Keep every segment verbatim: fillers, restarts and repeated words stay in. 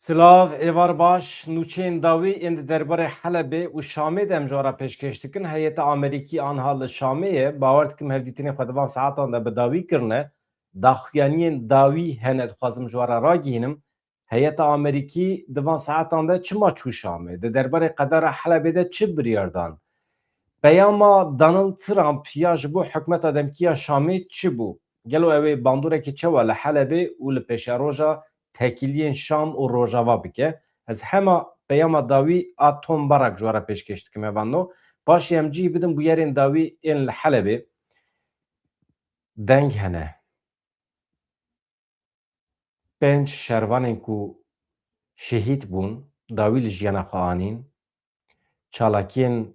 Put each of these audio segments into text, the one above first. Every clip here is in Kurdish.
Silav, êvar baş. Nûçeyên dawî ên di derbarê Helebê û Şamê de em ji we re pêşkêş dikin. Heyeta Amerîkî anha li Şamê ye. Bawer dikim hevdîtinên xwe di van saetan de bi dawî kirine. Daxuyaniyên dawî hene, dixwazim ji we re ragihînim. Heyeta Amerîkî di van saetan de çima çû Şamê? Di derbarê qedara Helebê de çi biryar dan? Peyama Donald Trump ya ji bo hikûmeta demkî ya Şamê çi bû? Gelo ew ê bandoreke çawa li Helebê û li pêşeroja tekiliyên Şam û Rojava bike? Ez hema peyama dawî a Tom Barak ji we re pêşkêş dikim, hevano. Paşê em cî bidin bûyerên dawî ên li Helebê. Deng hene. Pênc şervanên ku şehîd bûn, dawî li jiyana xwe anîn, çalakiyên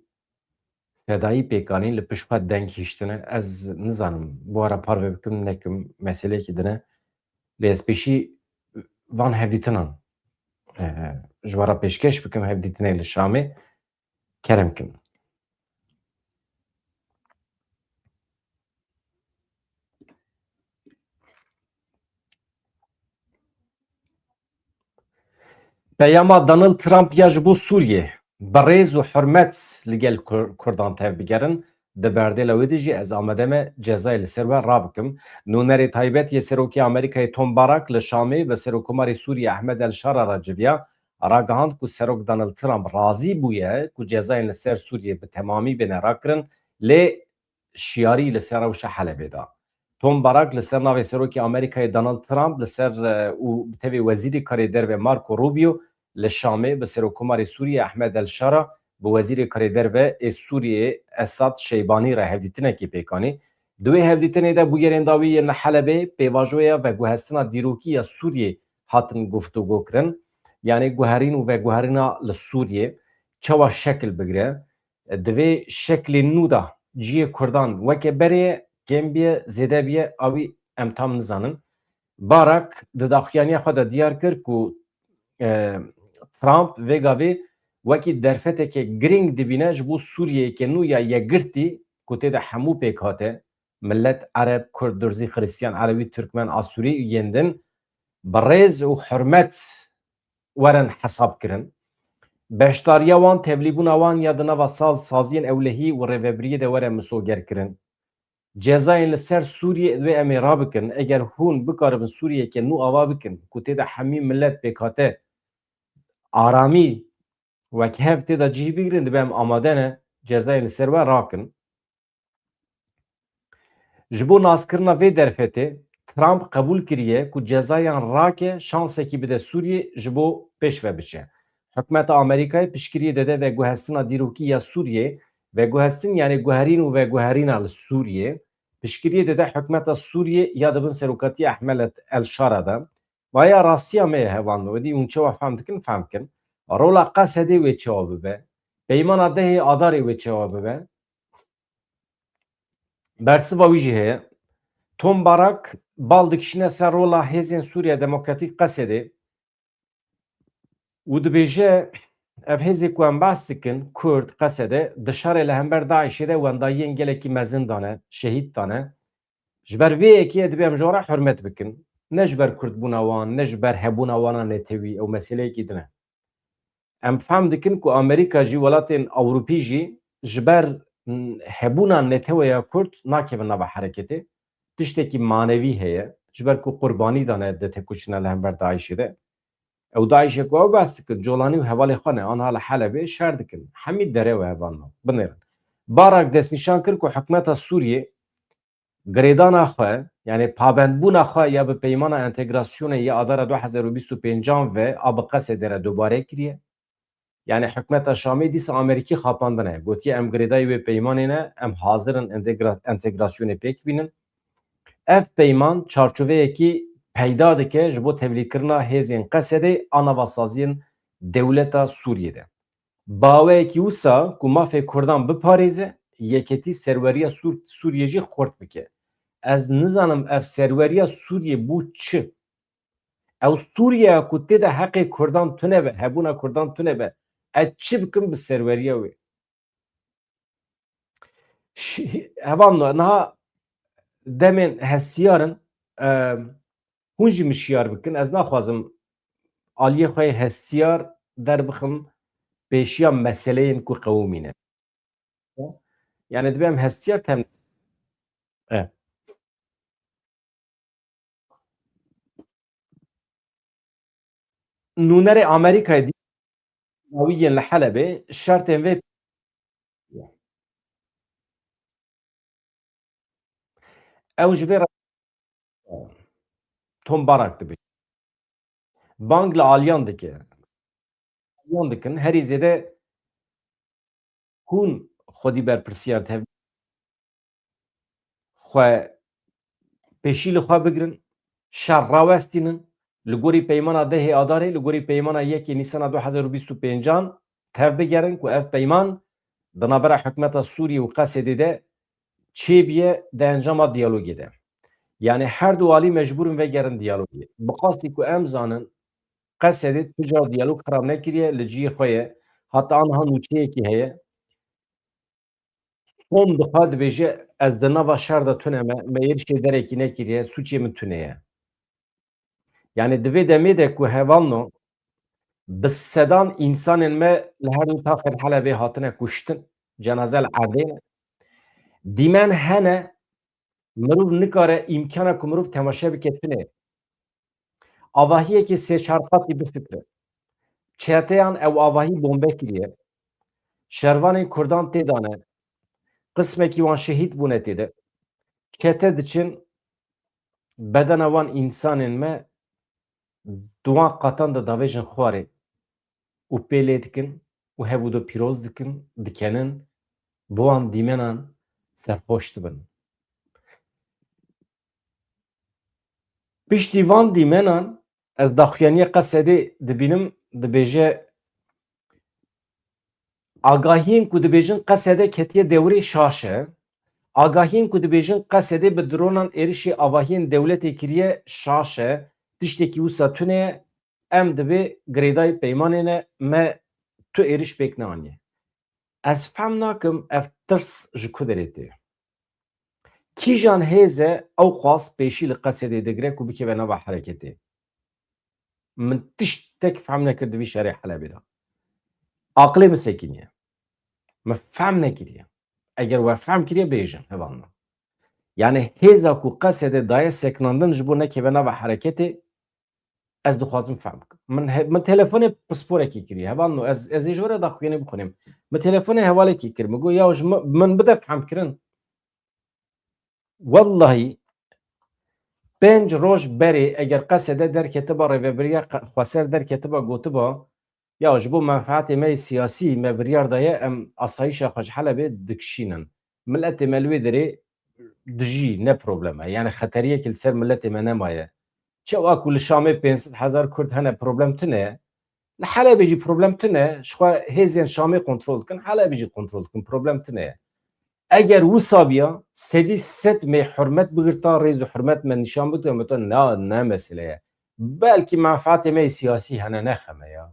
fedayî pêk anîn, li pişt xwe deng hiştine. Ez nizanim, bi we re parve bikim, nekim, meseleyekî din e. Lê ez pêşî van hevdîtinan, e, ji we re pêşkêş bikim, hevdîtinê li Şamê. Kerem kin. Peyama Donald Trump ya ji bo Sûriyê: "Bi rêz û hurmet li gel Kur-, Kurdan tev bigerin." Di berdêla wê de jî ez amade me cezayê li ser we rabikim. Nûnerê taybet yê Serokê Amerîkayê Tom Barak li Şamê bi Serokkomarê Sûriyê Ehmed El Şara re civiya, ragihand ku Serok Donald Trump razî bûye ku cezayên li ser Sûriyê bi temamî bêne rakirin, lê şiyarî li ser rewşa Helebê da. Tom Barak li ser navê Serokê Amerîkayê Donald Trump li ser, e, û bi tevî Wezîrê Karê Derve Marco Rubio li Şamê bi Serokkomarê Sûriyê Ehmed El Şara, bi Wezîrê Karê Derve ê Sûriyê Esad Şeybanî re hevdîtinekê pêk anî. Di wê hevdîtinê de bûyerên dawî yên li Helebê pêvajoya veguhestina dîrokî ya Sûriyê hatin guftûgo kirin. Yanî guherîn û veguherîna li Sûriyê çawa şekil bigire? Di vê şeklê nû de cihê Kurdan weke berê ye, kêm biye, zêde biye, a wî em tam nizanin. Barak di daxuyaniya xwe de diyar kir ku, e, Trump vê gavê wekî derfeteke girîng dibîne ji bo Sûriyeyeke nû ya yekgirtî ku tê de hemû pêk hate, milet, Ereb, Kurd, Durzî, Xiristiyan, Elewî, Tirkmen, Asûrî û yên din, bi rêz û hurmet werin hesab kirin. Beşdariya wan, tevlîbûna wan ya di nava saz, saziyên ewlehî û rêvebiriyê de were misoger kirin. Cezayên li ser Sûriyê divê em ê rabikin. Eger hûn bikaribin Sûriyeyeke nû ava bikin, ku tê de hemî milet pêkhate aramî wek hev tê de cih bigrin, dibe em amade ne cezayên li ser we rakin. Ji bo naskirina vê derfetê, Trump qebûl kiriye ku cezayan rake, şansekî bide Sûriyê ji bo pêş ve biçe. Hikûmeta Amerîkayê piştgiriyê dide veguhestina dîrokî ya Sûriyê, veguhestin, yanî guherîn û veguherîna li Sûriyê, piştgiriyê dide hikûmeta Sûriyê ya di bin serokatiya Ehmed El Şara de. Vaya rastiya me ye, hevalno, êdî hûn çawa fehm dikin, fehm kin. Rola Qesedê wê çawa bibe? Peymana dehê Adarê wê çawa bibe? Bersiva wî jî heye. Tom Barak bal dikişîne ser rola Hêzên Sûriya Demokratîk Qesedê û dibêje, ev hêzê ku em behs dikin, Kurd, Qesede, di şerê li hember DAIŞê de wendayiyên gelekî mezin dane, şehîd dane. Ji ber vê yekê divê em ji wan re hurmet bikin. Ne ji ber Kurdbûna wan, ne ji ber hebûna wan a netewî, ew meseleyekî din e. Em fehm dikin ku Amerîka jî, welatên Ewropî jî ji ber, m, hebûna neteweya Kurd nakevin nava hereketê. Tiştekî manevî heye. Ji ber ku qurbanî dane di têkoşîna li hember DAIŞê de. Ew DAIŞê ku ew behs dikin, Colanî û hevalê xwe ne, anha li Helebê şer dikin. Hemî derew e, hevalno. Binêrin. Barak destnîşan kir ku hikûmeta Sûriyê girêdana xwe, yanî pabendbûna xwe ya bi peymana entegrasyonê ya Adara du hezar û bîst û pêncan ve a bi Qesedê re dubare kiriye. Yanî hikûmeta Şamê dîsa Amerîkî xapandine. Gotiye, em girêdayî wê peymanê ne, em hazir in entegra-, entegrasyonê pêk bînin. Ev peyman çarçoveyekî peyda dike ji bo tevlîkirina hêzên Qesedê a nava saziyên dewleta Sûriyê de. Baweyekî wisa ku mafê Kurdan biparêze, yeketî serweriya Sûr-, Sûriyê jî xurt bike. Ez nizanim ev serweriya Sûriyê bû çi? Ew Sûriyeya ku tê de heqê Kurdan tune be, hebûna Kurdan tune be, ez çi bikim bi serweriya wê? Şi-, hevalno, niha demên hestiyar in, e, hûn jî min şiyar bikin. Ez naxwazim aliyê xwe yê hestiyar derbixim pêşiya meseleyên ku qewimîne. Yani dibe em hestiyar tem-, e. Nûnerê Amerîkayê dî dawî yên li Helebê şertên vê ew ji vê re Tom Barak dibêje. Bang li aliyan dike. Aliyan dikin, herî zêde hûn xwedî berpirsiyar tev-, xwe pêşî li xwe bigirin, şer rawestînin, li gorî peymana dehê Adarê, li gorî peymana yekê Nîsana du hezar û bîst û pêncan tev bigerin ku ev peyman di navbera hikûmeta Sûriyê û Qesedê de çêbûye di encama diyalogê de. Yani her du alî mecbûr in vegerin diyalogê. Bi qasî ku em zanin, Qesedê tu car diyalog xirab nekiriye, li cihê xwe ye. Heta aniha nûçeyekî heye. Tom dixwe dibêje, ez di nava şer de tune me, me êrişê derekî nekiriye, sûcê min tune ye. Yani di vê demê de ku hevalno bi sedan însanên me li her du taxên Helebê hatine kuştin, cenaze li erdê ne. Dîmen hene, mirov nikare îmkana ku mirov temaşe bike tune. Avahiyekê sê çar qatî bifikire. Çeteyan ew avahî bombe kiriye. Şervanên Kurdan tê de ne. Qismekî wan şehîd bûne tê de. Çete diçin bedena wan însanên me di wan qatan de davêjin xwarê û pê lê dikin û hevûdo pîroz dikin, dikenin, bi wan dîmenan serxweş dibin. Piştî van dîmenan ez daxuyaniyê Qesedê dibînim, dibêje, agahiyên ku dibêjin Qesede ketiye dewrê şaş e, agahiyên ku dibêjin Qesedê bi dronan êrişê avahiyên dewletê kiriye şaş e, tiştekî wisa tune ye, em dibê girêdayî peymanê ne, me tu êriş pêk neaniye. Ez fehm nakim ev tirs ji ku derê tê. Kîjan hêz e ew qas pêşî li Qesedê digire ku bikeve nava hereketê? Min tiştek fehm nekir di vî şerê Helebê de. Aqilê min sekiniye. Min fehm nekiriye. Eger we fehm kiriye bêjin, hevalno. Yani hêza ku Qesede daye sekinandin ji bo nekeve nava hereketê, ez dixwazim fehm bikim. Min he-, min telefonê pisporekî kiriye. Hevalno, ez, ez ê ji we re daxuyanî bixwînim. Min telefonê hevalekî kir. Min got, ya ji min, min bide fehmkirin. Wellahî, pênc roj berê eger Qesede derketiba rêvebiriya Qe-, Xweser derketiba gotiba, ya ji bo menfaetê me yê siyasî me biryar daye em asayîşa xwe ji Helebê dikişînin. Miletê me li wê derê dijî ne problem e. Yani xeteriyekî li ser miletê me nemaye. Çawa ku li Şamê pênc sed hezar Kurd hene problem tune ye. Li Helebê jî problem tune, ji xwe hêzên Şamê kontrol dikin, Helebê jî kontrol dikin, problem tune ye. Eger wisa biya, sedî sed me hurmet bigirta, rêz û hurmet me nîşan bidin, me to na, ne mesele ye. Belkî menfaetê me yê siyasî hene, nexeme ya.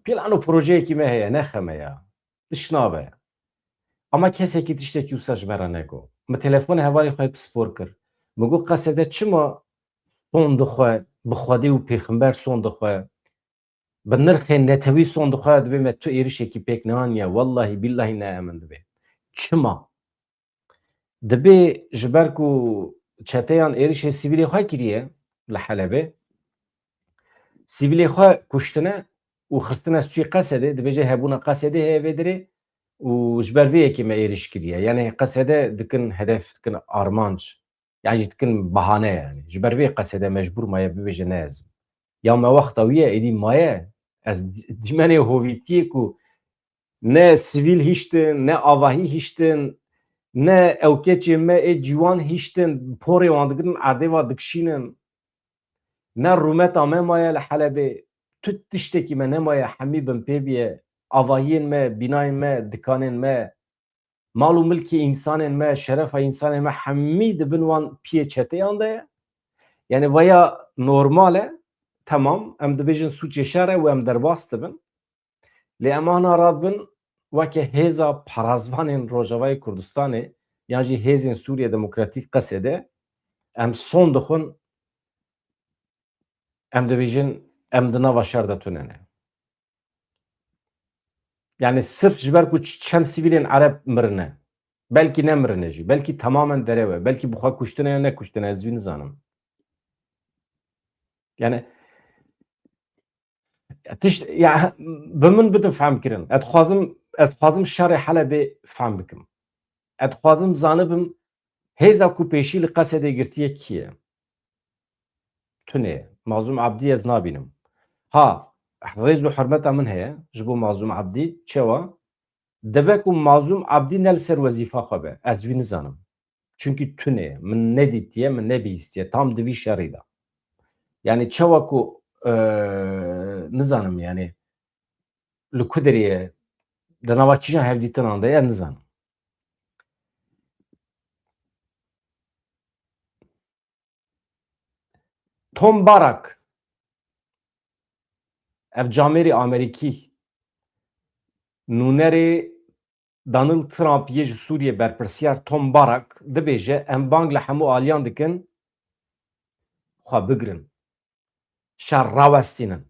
Plan û projeyekî me heye, nexeme ya. Tişt nabe. Ama kesekî tiştekî wisa ji me re negot. Min telefonê hevalê xwe yê pispor kir. Min got, Qesede çima son dixwe, bi Xwedê û pêxember son dixwe, bi nirxên netewî son dixwe, dibê me tu êrişekî pêk neaniye. Wellahî billahî ne emin dibê. Çima? Dibê ji ber ku çeteyan êrişê sivîlê xwe kiriye li Helebê, sivîlê xwe kuştine û xistine stûyê Qesedê, dibêje hebûna Qesedê heye vê derê û ji ber vê yekê me êriş kiriye. Yani Qesede dikin hedef, dikin armanc. Yani jî dikin bahane yani. Ji ber vê Qesede mecbûr maye bibêje ne ez im. Ya me wexta wî ye, êdî maye. Ez dîmenê hovîtiyê ku ne sivîl hiştin, ne avahî hiştin, ne ewkecê me ê ciwan hiştin, porê wan digirin erdê va dikişînin. Ne rûmeta me maye li Helebê, tu tiştekî me nemaye, hemî bin pê biye, avahiyên me, bînayên me, dikanên me, mal û milkê însanên me, şerefa însanên me, hemî di bin wan piyê çeteyan de ye. Yani vaya normal e, temam, em dibêjin sûcê şer e û em derbas dibin. Lê em ana radibin weke hêza parazvanên Rojavayê Kurdistanê yan jî hêzên Sûriye Demokratîk Qesede em son dixwin Em dibêjin, em di nava şer de tune ne. Yani sirf ji ber ku ç-, çend sivîlên Ereb mirine. Belkî nemirine jî. Belkî tamamen derew e. Belkî bi xwe kuştine ya nekuştine, ez wî nizanim. Yani tişt, ya, bi min bidin fehm kirin. Ez dixwazim, ez dixwazim şerê Helebê fehm bikim. Ez dixwazim zanibim hêza ku pêşî li Qesedê girtiye kî ye? Tune ye. Mazlûm Abdî ez nabînim. Ha, rêz û hurmeta min heye ji bo Mazlûm Abdî. Çawa? Dibe ku Mazlûm Abdî ne li ser wezîfa xwe be. Ez wî nizanim. Çunkî tune ye. Min nedîtiye, min nebihîstiye. Tam di vî şerî de. Yani çawa ku, e, nizanim yani li ku derê ye, di nava kîjan hevdîtinan de ye, nizanim. Tom Barak, ev camêrê Amerîkî, nûnerê Donald Trump yê ji Sûriyê berpirsiyar Tom Barak dibêje, em bang li hemû aliyan dikin, xwe bigirin. Şer rawestînin.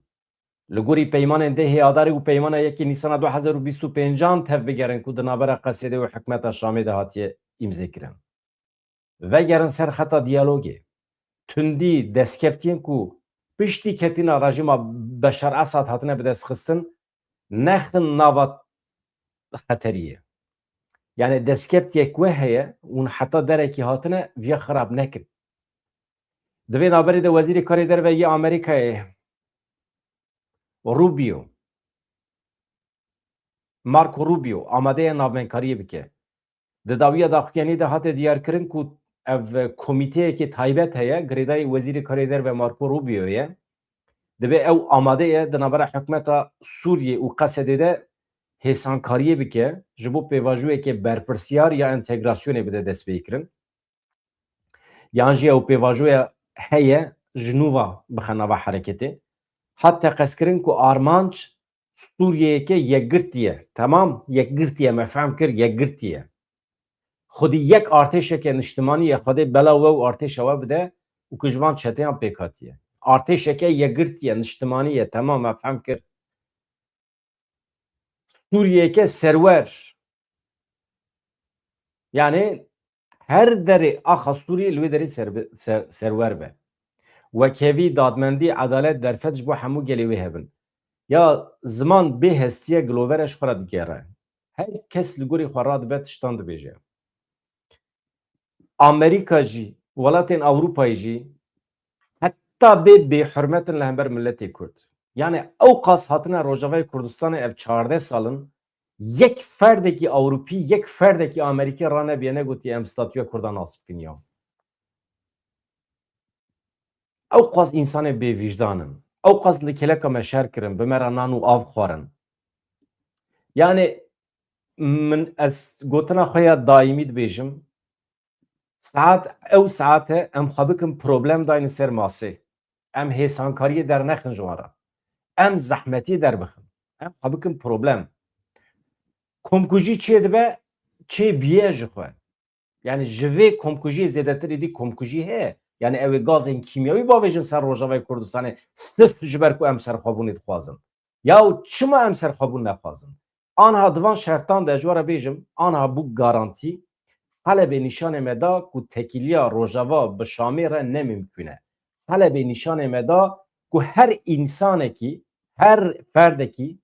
Li gorî peymanên dehê Adarê û peymana yekê Nîsana du hezar û bîst û pêncan tevbigerin ku di navbera Qesedê û hikûmeta Şamê de hatiye îmzekirin. Vegerin ser xeta diyalogê. Tundî, destkeftiyên ku piştî ketîna rejîma Beşar Esad hatine bidestxistin, nexin nava xeteriyê. Yani destkeftiyek we heye, hûn heta derekî hatine, viya xirab nekin. Di vê navberê de Wezîrê Karê Derve yê Amerîkayê, Rubio, Marco Rubio, amade ye navbeynekariyê bike. Di dawiya daxuyaniyê de hate diyarkirin ku ev komîteyekê taybet heye, girêdayî Wezîrê Karê Derve Marco Rubio ye. Dibe ew amade ye di navbera hikûmeta Sûriyê û Qesedê de hêsankariyê bike, ji bo pêvajoyeke berpirsiyar ya entegrasyonê bide destpêkirin. Yan jî ew pêvajoya heye ji nû ve bixe nava hereketê. Hat teqezkirin ku armanc Sûriyeyeke yekgirtî ye. Temam, yekgirtî ye, me fehm kir, yekgirtî ye. Xwedî yek artêşeke niştimanî ye, Xwedê bela we û artêşa we bide û ku ji van çeteyan pêk hatiye. Artêşeke yekgirtî ye, niştimanî ye, temam, me fehm kir. Sûriyeyeke serwer. Yani her derê axa Sûriyê li wê derê ser-, ser-, serwer be. Wekhevî, dadmendî, edalet, derfet ji bo hemû gelê wê hebin. Ya ziman bê hestiye gilover e, ji xwe re digere. Her kes li gorî xwe radibe, tiştan dibêje. Amerîka jî, welatên Ewropayê jî heta bê bêhurmet in li hember miletê Kurd. Yani ew qas hatine Rojavayê Kurdistanê ev çardeh sal in, yek ferdekî Ewropî, yek ferdekî Amerîkî ranebiye negotiye em statûya Kurdan nas bikin ya. Ew qas însanê bêvîjdan in. Ew qas li kêleka me şer kirin, bi me re nan û av xwarin. Yani min ez gotina xwe ya daîmî dibêjim, saet, ew saete em xwe bikin problem daynin ser masê. Em hêsankariyê dernexin ji wan re. Em zehmetiyê derbixin. Em xwe bikin problem. Komkujî çê dibe, çê biye ji xwe. Yani ji vê komkujiyê zêdetir êdî komkujî heye. Yani ew ê gazên kîmyawî bavêjin ser Rojavayê Kurdistanê sirf ji ber ku em serxwebûnê dixwazin. Yaw çima em serxwebûn nexwazin? Anha di van şertan de, ez ji we re bêjim, anha bû garantî, Helebê nîşanê me da ku tekîliya Rojava bi Şamê re ne mimkûn e. Helebê nîşanê me da ku her însanekî, her ferdekî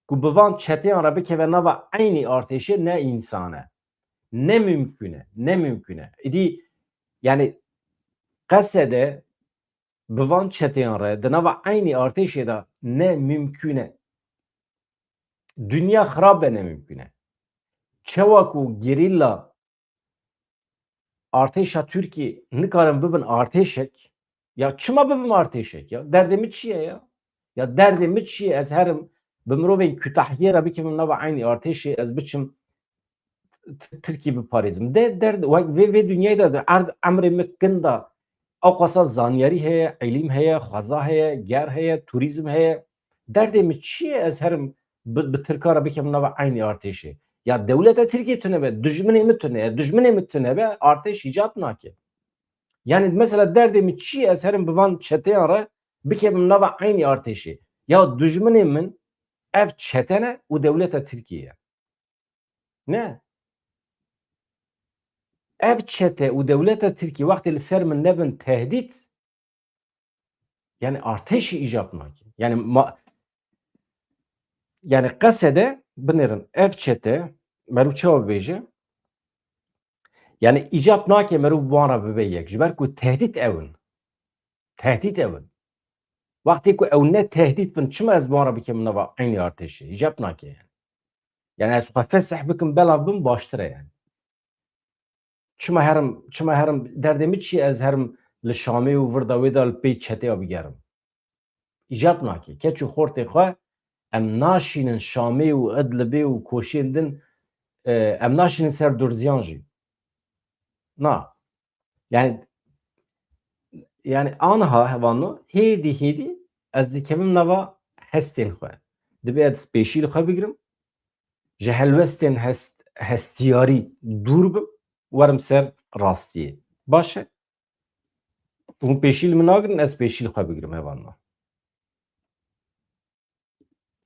ku bi van çeteyan re bikeve nava eynî artêşê ne însan e. Ne mimkûn e, ne mimkûn e. Îdî, yani, Qesede bi van çeteyan re di nava eynî artêşê de ne mimkûn e. Dinya xirab be, ne mimkûn e. Çawa ku gerîla artêşa Tirkiyê nikarin bibin artêşek, ya çima bibim artêşek ya? Derdê min çi ye ya? Ya derdê min çi ye? Ez herim bi mirovên Kütahyê re bikevim nava eynî artêşê, ez biçim T-, Tirkî biparêzim. De, derd, wek vê, vê dinyayê de, de erd, emrê min kin da, ew qasa zanyarî heye, îlîm heye, xweza heye, ger heye, turîzm heye. Derdê min çi ye? Ez herim bi, bi Tirka re bikim nava eynî artêşê. Ya dewleta Tirkiyê tune be, dijminê min tune ye, dijminê min tune be, artêş îcat nake. Yani mesela derdê min çi ye? Ez herim bi van çeteyan re bikevim nava eynî artêşê. Ya dijminê min ev çete ne û dewleta Tirkiyê ye. Ne. Ev çete û dewleta Tirkiyê wextê li ser min nebin tehdît, yani artêşî îcab nake. Yani ma, yani qesede binêrin ev çete, merû çawa bêje? Yani îcab nake merû bi wan re bibe yek. Ji ber ku tehdît ew in. Tehdît ew in. Wextê ku ew ne tehdît bin, çima ez bi wan re bikim nava eynî artêşê? Îcab nake yani. Yani ez xwe fesih bikim, belav bim, baştir e yani. Çima herim, çima herim, derdê min çi ye ez herim li Şamê û virda wê de li pey çeteya bigerim? Îcab nake. Keç û xortê xwe em naşînin Şamê û Idlibê û koşiyên din, e, em naşînin ser Durziyan jî. Na. Yani, yani anha hevano hêdî hêdî ez dikevim nava hestên xwe. Dibe ez pêşî li xwe bigrim. Ji helwestên hest, hestiyarî dûr bim. Werim ser rastiyê. Baş e. Hûn pêşî li min nagirin, ez pêşî li xwe bigirim hevano.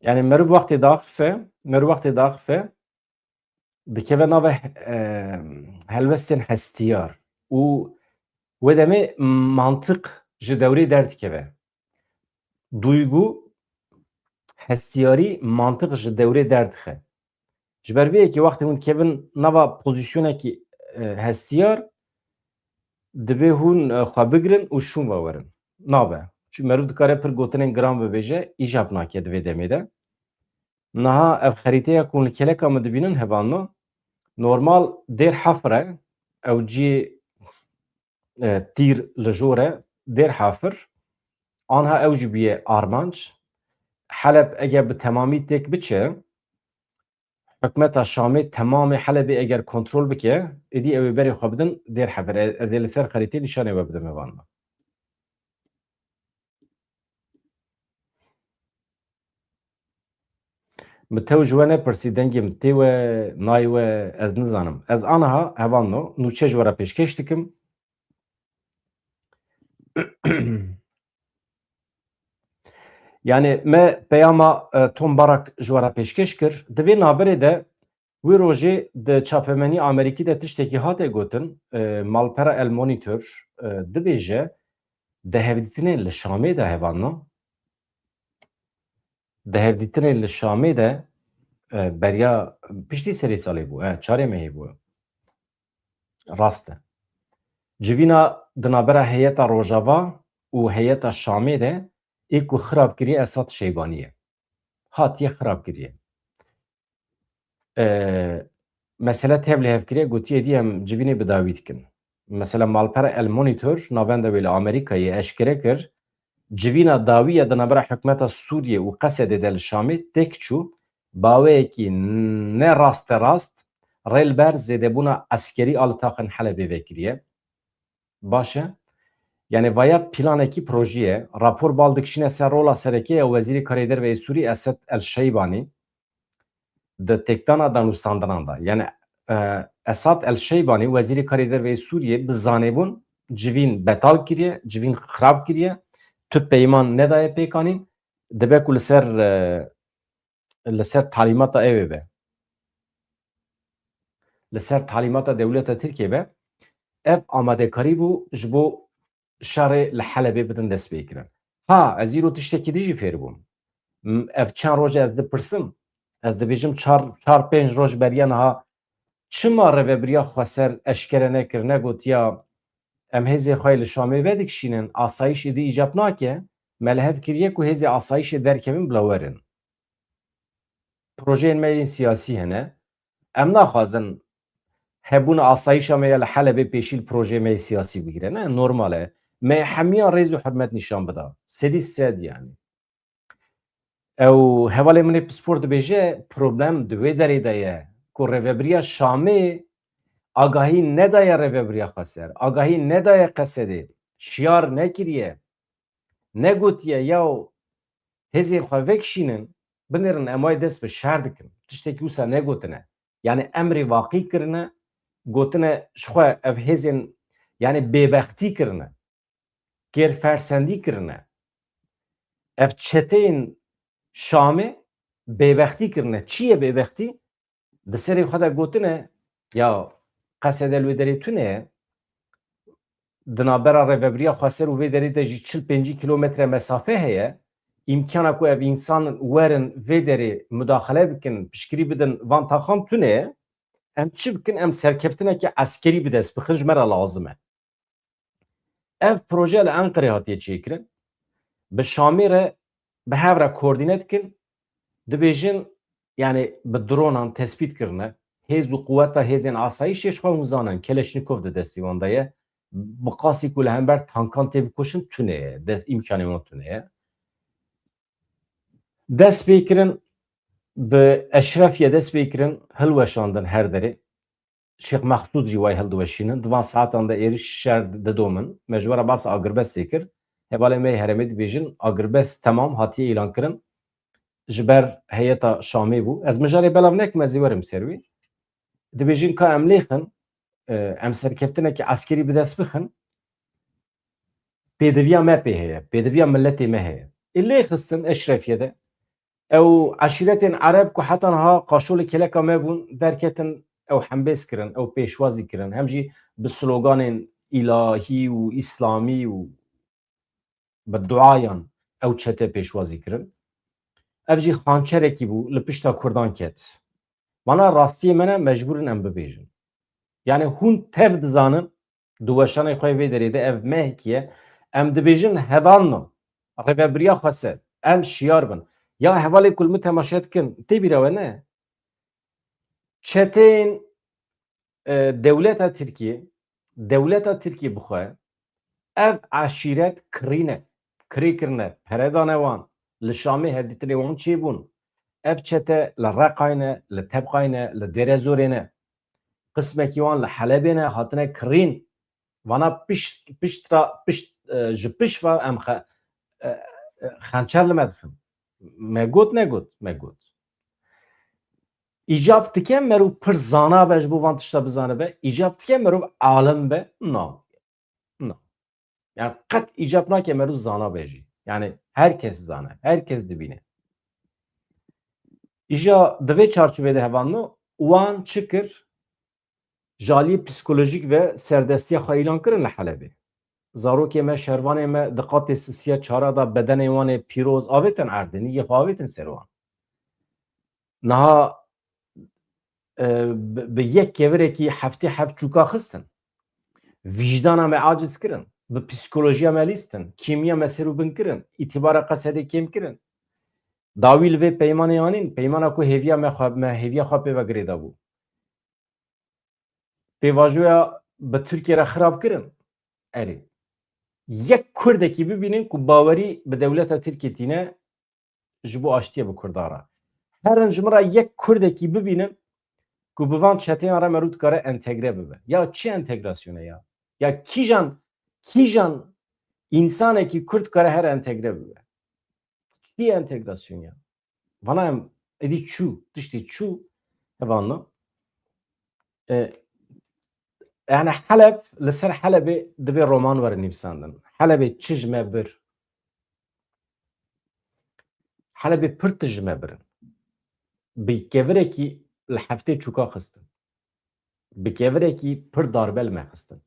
Yani meriv wextê daxife, meriv wextê daxife, dikeve nave, e, helwestên hestiyar û wê demê mantiq ji dewrê derdikeve. Duygu, hestiyarî, mantiq ji dewrê derdixe. Ji ber vê yekê wextê hûn dikevin nava pozîsyonekî, e, hestiyar, divê hûn, e, xwe bigirin û şûn ve werin. Nabe. Çi meriv dikare pir gotinên giran bibêje, îcab nake di vê demê de. Niha ev xerîteya ku hûn li kêleka min dibînin hevalno, normal Dêr Hefir e, ew cî, e, tîr li jor e, Dêr Hefir. Anha ew jî bûye armanc. Heleb eger bi temamî têk biçe, hikûmeta Şamê temamê Helebê eger kontrol bike, êdî ew ê berê xwe bidin Dêr Hefir. E-, ez ê li ser xerîtê nîşanê we bidim hevalno. Min tew ji we nepirsî, dengê min tê we, nayê we, ez nizanim. Ez aniha hevalno nûçe ji we re pêşkêş dikim. Yani me peyama, e, Tom Barak ji we re pêşkêş kir. Di vê nabirê de wî rojê di çapemenî Amerîkî de tiştekî hate gotin, e, malpera El Monitor, e, dibêje, di hevdîtinên li Şamê de hevalno, di hevdîtinên li Şamê de, e, beriya piştî serê salê bû, e, çarê mehê bû. Rast e. Civîna di navbera heyeta Rojava û heyeta Şamê de ê ku xirab kiriye Esad Şeybanî ye. Hatiye xirab kiriye. E, mesele tevlihevkiriye, gotiye dî em civînê bi dawî dikin. Mesela malpera El Monitor, navenda wê li Amerîkayê eşkere kir, civîna dawî ya di navbera hikûmeta Sûriyê û Qesedê de li Şamê têk çû, baweyekî ne rasterast rê li ber zêdebûna eskerî a li taxên Helebê vekiriye. Baş e. Yani vaya planekî projeyê, rapor bal dikişîne ser rola sereke ya Wezîrê Karê Derve yê Sûrî Esed El Şeybanî di têkdana danûstandinan de. Yani, e, Esad El Şeybanî, Wezîrê Karê Derve yê Sûriyê bi zanebûn civîn betal kiriye, civîn xirab kiriye, tu peyman nedaye pêkanîn, dibe ku li ser, e, li ser talîmata ew ê be. Li ser talîmata dewleta Tirkiyê be. Ev amadekarî bû ji bo şerê li Helebê bidin destpêkirin. Ha, ez îro tiştekî din jî fêr bûm. M-, ev çend roj e ez dipirsim. Ez dibêjim çar, çar pênc roj beriya niha çima rêvebiriya xweser eşkere nekir, negotiya em hêzê xwe yê li Şamê vedikişînin, asayîş êdî îcab nake, me li hev kiriye ku hêzê asayîşê derkevin bila werin. Projeyên me yên siyasî hene. Em naxwazin hebûna asayîşa me ya li Helebê pêşî li projeyê me yê siyasî bigire. Ne, normal e. Me hemiyan rêz û hurmet nîşan bida. Sedî sed yani. Ew hevalê min ê pispor dibêje, problem di wê derê de ye ku rêvebiriya Şamê agahî nedaye rêvebiriya xweser, agahî nedaye Qesedê, şiyar nekiriye, negotiye yaw hêzên xwe vekişînin, binêrin em wayê dest bi şer dikin. Tiştekî wisa negotine. Yani emrê vaqî kirine, gotine ji xwe ev hêzên, yani bêbextî kirine. Kêrfersendî kirine. Ev çeteyên Şamê bêbextî kirine. Çi ye bêbextî? Di serê xwe de gotine, ya Qesede li wê derê tune ye. Di navbera rêvebiriya xweser û vê derê de jî çil pêncî kîlometre mesafe heye. Îmkana ku ev însan werin vê derê mudaxele bikin, piştgirî bidin van taxan tune ye. Em çi bikin? Em serkeftinekî eskerî bi dest bixin, ji me re lazim e. Ev proje li Enqerê hatiye çêkirin. Bi Şamê re bi hev re koordîne dikin. Dibêjin, yani bi dronan tespît kirine. Hêz û quweta hêzên asayîşê ji xwe hûn zanin, Keleşnîkov di destî wan de ye. Bi qasî ku li hember tankan tê bikoşin tune ye. Dest, îmkanê wan tune ye. Dest pê kirin, bi Eşrefiye dest pê kirin, hilweşandin her derê. Şêx Mexsûd jî way hildiweşînin. Di van saetan de êrîş şer didomin. Me ji we re behsa agirbestê kir. Hevalên me yê herêmê dibêjin, agirbest temam hatiye îlan kirin. Ji ber heyeta Şamê bû. Ez mijarê belav nekim, ez ê werim ser wî. Dibêjin ka em lêxin, e, em serkeftinekî eskerî bi dest bixin. Pêdiviya me pê heye. Pêdiviya miletê me heye. Ê lêxistin Eşrefiye de. Ew eşîretên Ereb ku heta niha qaşo li kêleka me bûn, derketin, ew hembêz kirin, ew pêşwazî kirin. Hem jî bi sloganên îlahî û îslamî û bi duayan ew çete pêşwazî kirin. Ev jî xançerekî bû, li pişta Kurdan ket. Vana rastiyê me ne, mecbûr in em bibêjin. Yani hûn tev dizanin, di weşanê xwe yê vê derê de ev mehekî ye. Em dibêjin hevalno, rêvebiriya xweser, em şiyar bin. Ya hevalê ku li min temaşe dikin, tê bîra we ne? Çeteyên, e, dewleta Tirkiyê, dewleta Tirkiyê bi xwe ev eşîret kirîne, kirê kirine, pere dane wan, li Şamê hevdîtinê wan çêbûn. Ev çete li Reqayê ne, li Tebqayê ne, li Dêrezorê ne. Qismekî wan li Helebê ne, hatine kirîn. Vana pişt, pişt ra, pişt, e, ji pişt ve em xe-, e, e, xençer li me dixin. Me got, negot, me got. Îcab dike merû pir zana be, ji bo van tişta bizanibe. Îcab dike merû alim be. Na. Na. Yani qet îcab nake merû zana be jî. Yani her kes zane, her kes dibîne. Îja di vê çarçovê de hevalno, wan çi kir? Ji aliyê psîkolojîk ve serdestiya xwe îlan kirin li Helebê. Zarokê me, şervanê me di qatê sisiya çara de bedenê wan ê pîroz avêtin erdê, nîgê xwe avêtin ser wan. Niha, e, bi, bi yek kevirekî heftê heft çûka xistin. Vîjdana me aciz kirin. Bi psîkolojiya me lîstin. Kîmiya me ser û bin kirin. Îtîbara Qesedê kêm kirin. Dawî li vê peymanê anîn, peymana ku hêviya me xwe, me hêviya xwe pê ve girêdabû. Pêvajoya bi Tirkiye re xirab kirin. Erê. Yek Kurdekî bibînin ku bawerî bi dewleta Tirkiye tîne, ji bo aştiyê bi Kurdan re. Herin ji min re yek Kurdekî bibînin ku bi van çeteyan re merû dikare entegre bibe. Ya çi entegrasyone ya? Ya kîjan, kîjan însanekî Kurd dikare here entegre bibe? Çi entegrasyon ya? Vana em êdî çû, tiştê çû, hevalno. E, yani Heleb, li ser Helebê divê roman were nivîsandin. Helebê çi ji me bir? Helebê pir tişt ji me birin. Bi kevirekî li heftê çûka xistin. Bi kevirekî pir darbe li me xistin.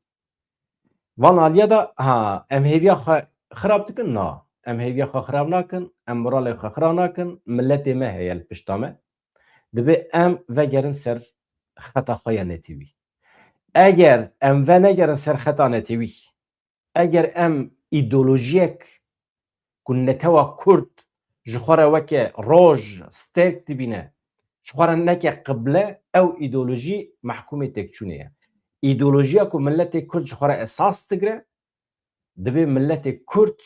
Van aliya de, ha, em hêviya xwe xirab dikin? Na. Em hêviya xwe xirab nakin, em moralê xwe xirab nakin, miletê me heye li pişta me. Divê em vegerin ser xeta xwe ya netewî. Eger em venegerin ser xeta netewî, eger em îdeolojiyek ku netewa Kurd ji xwe re weke roj, stêrk dibîne, ji xwe re neke qible, ew îdeolojî mehkûmê têkçûnê ye. Îdeolojiya ku miletê Kurd ji xwe re esas digire, divê miletê Kurd,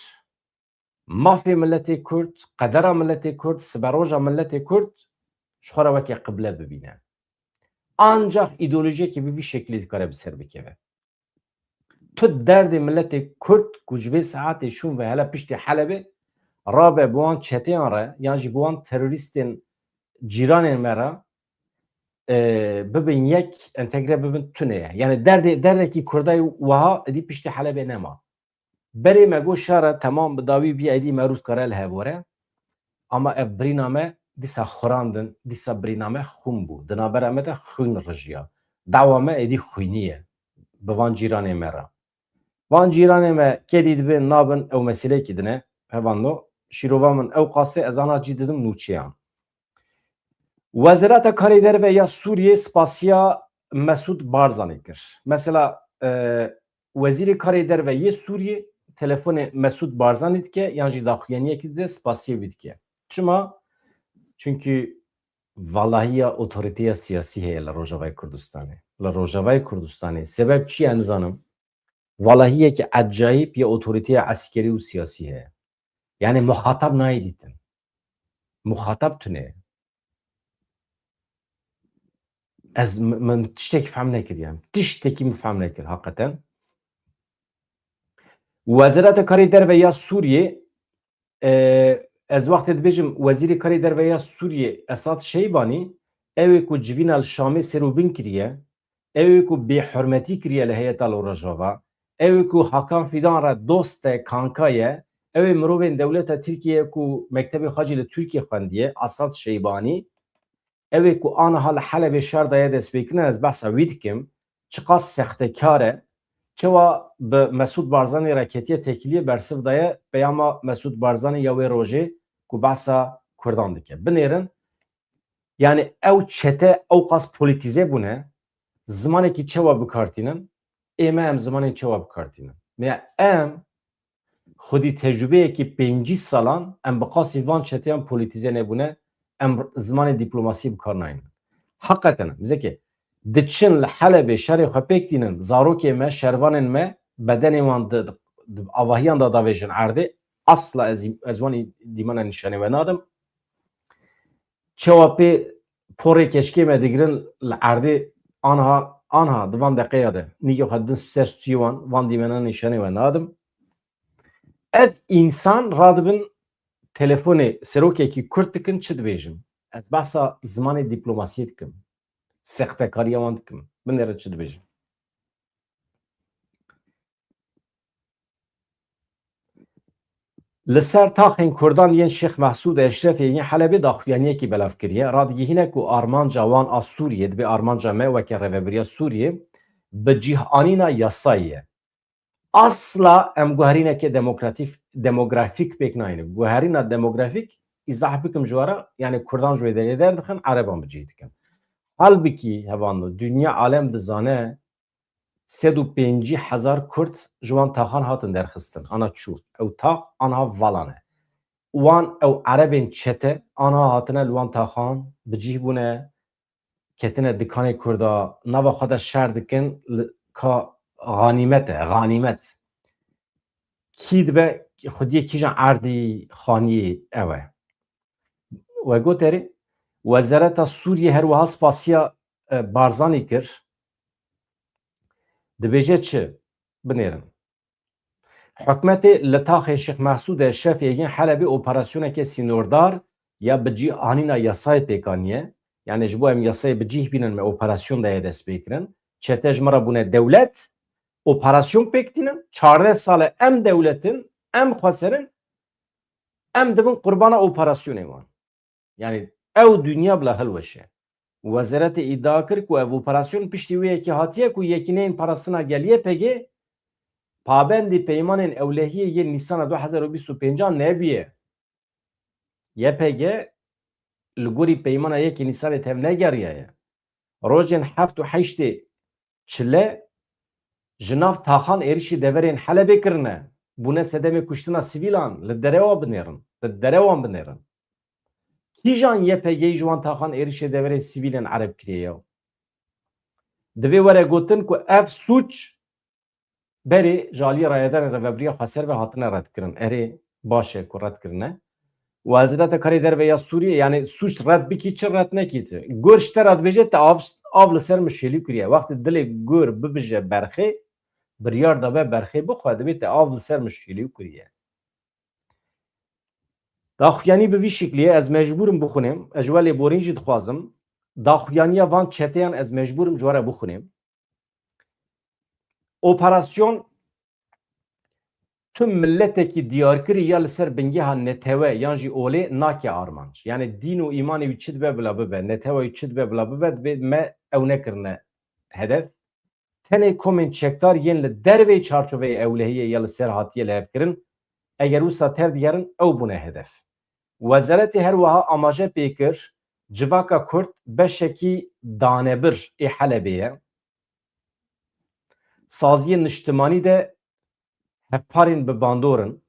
mafê miletê Kurd, qedera miletê Kurd, siberoja miletê Kurd ji xwe re weke qible bibîne. Ancaq îdeolojiyekê bi vî şeklî dikare bi ser bikeve. Tu derdê miletê Kurd ku ji vê saetê şûn ve hele piştî Helebê rabe bi wan çeteyan re yan jî bi wan terorîstên cîranên me re, e, bibin yek, entegre bibin, tune ye. Yani derdê, derdekî Kurdayê wiha êdî piştî Helebê nema. Berê me got şer e, temam, bi dawî vî êdî me rû dikare li hev were. Ama ev birîna me dîsa xurandin, dîsa birîna me xwîn bû. Di navbera me de xwîn rijiya. Dawa me êdî xwînî ye. Bi van cîranê me re. Van cîranê me kedî dibin, nabin, ew meseleyekî din e. Hevalno, şîrova min ew qas e, ez ana cî didim nûçeyan. Wezareta Karê Derve ya Sûriyê spasiya Mesûd Barzanî kir. Mesela, e, Wezîrê Karê Derve yê Sûriyê telefonê Mesûd Barzanî dike yan jî daxuyaniyekî dide, spasiyê wî dike. Çima? Çunkî valahiya otorîteya siyasî heye li Rojavayê Kurdistanê. Li Rojavayê Kurdistanê sebeb çi ye nizanim? Valahiyekî ecayîb ya otorîteya eskerî û siyasî heye. Yani muhatab nayê dîtin. Muhatab tune. Ez m-, min tiştekî fehm nekir yani. Tiştekî min fehm nekir hakikaten. Wezareta Karê Derve ya Sûriyê, e, ez wextê dibêjim Wezîrê Karê Derve ya Sûriyê Esad Şeybanî, ew ê ku civîna li Şamê ser û bin kiriye, ew ê ku bêhurmetî kiriye li heyeta li Rojava, ew ê ku Hakan Fidan re dost e, kanka ye, ew ê mirovên dewleta Tirkiyê ku mektebê xwe jî li Tirkiyê xwendiye, Esad Şeybanî, ew ê ku aniha li Helebê şer daye destpêkirin, ez behsa wî dikim, çiqas sextekar e, çawa bi Mesûd Barzanî re ketiye têkiliyê, bersiv daye peyama Mesûd Barzanî ya wê rojê ku behsa Kurdan dike. Binêrin, yani ew çete ew qas polîtîze bûne, zimanekî çawa bikartînin, ê me em zimanên çawa bikartînin. Me em xwedî tecrubeyekî pêncî salan em bi qasî van çeteyan polîtîze nebûne, em zimanê dîplomasî bi kar naynin. Heqeten, bizekê diçin li Helebê şerê xwe pêk tînin, zarokê me, şervanên me, bedenê wan di, di avahiyan de davêjin erdê, asla ez, ez wan dîmana nîşanê we nadim. Çawa pê porê keşkê me digirin li erdê, anha, anha di van deqeya de nîgê xwe didin ser stûyê wan, van dîmena nîşanê we nadim. Ev însan radibin telefonê serokekî Kurd dikin, çi dibêjin? Ez behsa zimanê dîplomasiyê dikim. Sextekariya wan dikim. Binêrin çi dibêjin. Li ser taxên Kurdan yên Şêx Mehsûd Eşrefê yên Helebê daxuyaniyekî belav kiriye. Radigihîne ku armanca wan a Sûriyê dibe armanca me weke rêvebiriya Sûriyê bi cih anîna yasayê ye. Asla em guherîneke demokratîf-, demografîk pêk nayînin. Guherîna demografîk, îzah bikim ji we re, yani Kurdan ji wê derê derdixin, Ereban bi cih dikin. Halbikî, hevalno, dinya alem dizane, sed û pêncî hezar Kurd ji wan taxan hatin derxistin. Ana çû? Ew tax anha vala ne. Wan ew Erebên çete anha hatine li wan taxan bi cih bûne, ketine dikanê Kurda, nava xwe de şer dikin, li ka xanîmet e, xanîmet. Kî dibe xwediyê kîjan erdî xaniyê ew e. We got erê, Wezareta Sûriyê her wiha spasiya, e, Barzanî kir. Dibêje çi? Binêrin. Hikûmetê li taxê Şêx Mehsûd Eşrefê yên Helebê operasyoneke sînordar ya bi cih anîna yasayê pêk aniye. Yani ji bo em yasayê bi cih bînin me operasyon daye destpêkirin. Çete ji me re bûne dewlet, operasyon pêk tînin. Çardeh sal e em dewlet in, em xweser in, em dibin qurbana operasyonê wan. Yani ew dinya bila hilweşe. Wezaretê îdia kir ku ev operasyon piştî wê yekê hatiye ku Yekîneyên Parastina Gel, Y P G, pabendî peymanên ewlehiyê yên Nîsana du hezar û bîst û pênc nebûye. Y P G li gorî peymana yekê Nîsanê tevnegeriyaye. Rojên heft û heştê çile ji nav taxan êrişî deverên Helebê kirine, bûne sedemê kuştina sivîlan, li derewa binêrin, li derewan binêrin. Kîjan Y P G'yî ji wan taxan êrişê deverê sivîlên Ereb kiriye ya? Divê were gotin ku ev sûc berê ji aliyê rayedarên rêvebiriya xweser ve hatine redkirin. Erê, baş e ku red kirine. Wezareta Karê Derve ya Sûriyê, yani sûc red bikî çi red nekî ti. Gur ji te re dibêje te av, av li ser min şêlî kiriye. Wextê dilê gur bibije berxê, biryar dabe berxê bixwe, dibê te av li ser min şêlî kiriye. Daxuyanî bi vî şiklî ye, ez mecbûr im bixwînim. Ez ji we lêborîn jî dixwazim. Daxuyaniya van çeteyan ez mecbûr im ji we re bixwînim. Operasyon tu miletekî diyarkirî ya li ser bingeha netewe yan jî olê nake armanc. Yani dîn û îmanê wî çi dibe bila bibe, netewe wî çi dibe bila bibe, dibê me ew nekirine hedef. Tenê komên çekdar yên li derveyî çarçoveyê ewlehiyê ya li ser hatiye lihevkirin, eger wisa tev digerin, ew bûne hedef. Wezeretê her wiha amaje pê kir, civaka Kurd beşekî danebir ê Helebê ye. Saziyên niştimanî de hevparên bi bandor in.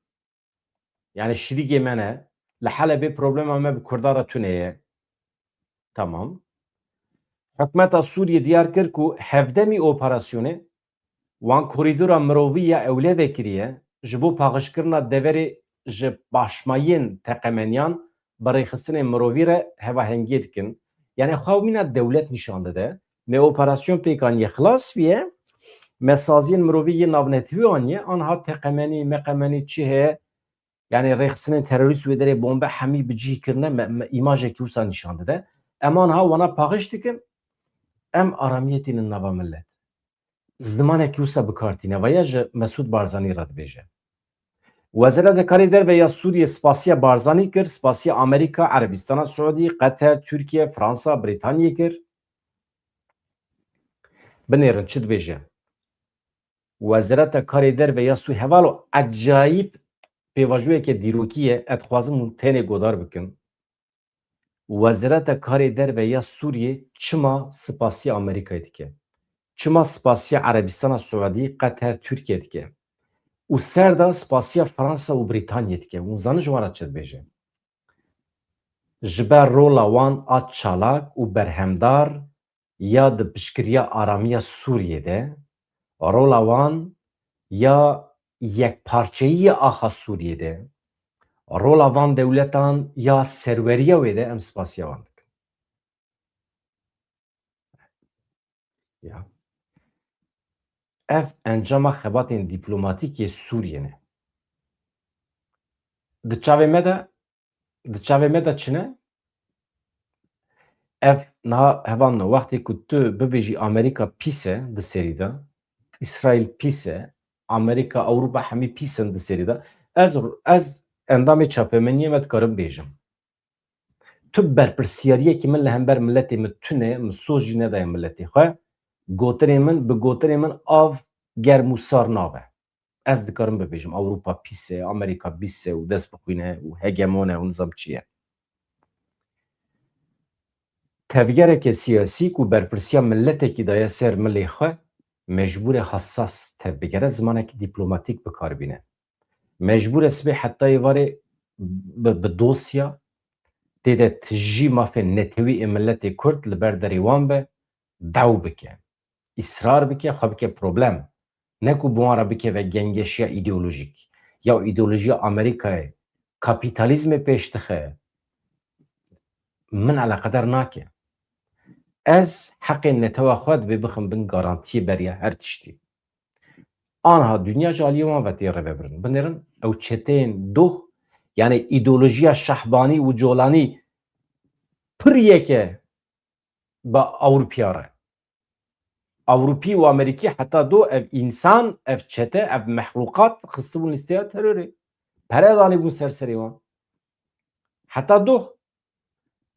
Yani şirîgê me ne. Li Helebê problema me bi Kurda re tune ye. Tamam. Hikûmeta Sûriyê diyar kir ku hevdemî operasyonê wan korîdora mirovî ya ewle vekiriye, ji bo paxişkirina deverê ji paşmayên teqemeniyan bi rêxistinên mirovî re hevahengiyê dikin. Yani xwe mîna dewlet nîşan dide. Me operasyon pêk aniye, xilas bûye. Me saziyên mirovî yê navnetewî aniye. Anha teqemenî, meqemenî çi heye? Yani rêxistinên terorîst wê derê bombe hemî bi cih kirine, me, me îmajekî wisa nîşan dide. Em anha wana paxiş dikin. Em aramiyê tînin nava millet. Zimanekî wisa bi kar tîne. Vaya ji Mesûd Barzanî re dibêje. Wezareta Karê Derve ya Sûriyê spasiya Barzanî kir, spasiya Amerîka, Erebistana Siûdî, Qeter, Tirkiye, Fransa, Brîtanyê kir. Binêrin çi dibêje. Wezareta Karê Derve ya Sûriyê, hevalo, ecayîb pêvajoyeke dîrokî ye, ez dixwazim hûn tenê godar bikin. Wezareta Karê Derve ya Sûriyê çima spasiya Amerîkayê dike? Çima spasiya Erebistana Siûdî, Qeter, Tirkiye dike? Û ser de spasiya Fransa û Brîtanyê dike. Hûn zanin ji wan re çi dibêje? Ji ber rola wan a çalak û berhemdar ya di piştgiriya aramiya Sûriyê de, rola wan ya yekparçeyiya axa Sûriyê de, rola van dewletan ya serweriya wê de em spasiya wan dikin. Ya. Ev encama xebatên dîplomatîk yê Sûriyê ne. Di çavê me de, di çavê me de çi ne? Ev niha hevalno, wextê ku tu bibêjî Amerîka pîs e di serî de, Îsraîl pîs e, Amerîka, Ewropa hemî pîs in di serî de. Ez, ez endamê çapemeniyê me dikarim bêjim. Tu berpirsiyariyekî min li hember miletê min tune, min soz jî nedaye miletê xwe. Gotinê min, bi gotinê min av germ û sar nabe. Ez dikarim bibêjim, Ewropa pîs e, Amerîka pîs e û dest bixwîne û hegemon e û nizam çi ye. Tevgereke siyasî ku berpirsiya miletekî daye ser milê xwe, mecbûr e hassas tevbigere, zimanekî dîplomatîk bi kar bîne. Mecbûr e sibê heta êvarê bi, bi dosya tê de tijî mafên netewî ê miletê Kurd li ber derê wan be, dew bike, îsrar bike, xwe bike problem. Ne ku bi wan re bikeve gengeşiya îdeolojîk. Ya îdeolojiya Amerîkayê kapîtalîzmê pêş dixe, min eleqedar nake. Ez heqê netewa xwe divê bixim bin garantiyê beriya her tiştî. Anha dinya ji aliyê wan ve tê rêvebirin. Binêrin ew çeteyên doh, yani îdeolojiya Şahbanî û Colanî pir yek e bi Ewropiya re. Ewropî û Amerîkî heta do ev însan, ev çete, ev mexlûqat xistibûn lîsteya terorê. Pere danîbûn ser serê wan. Heta doh.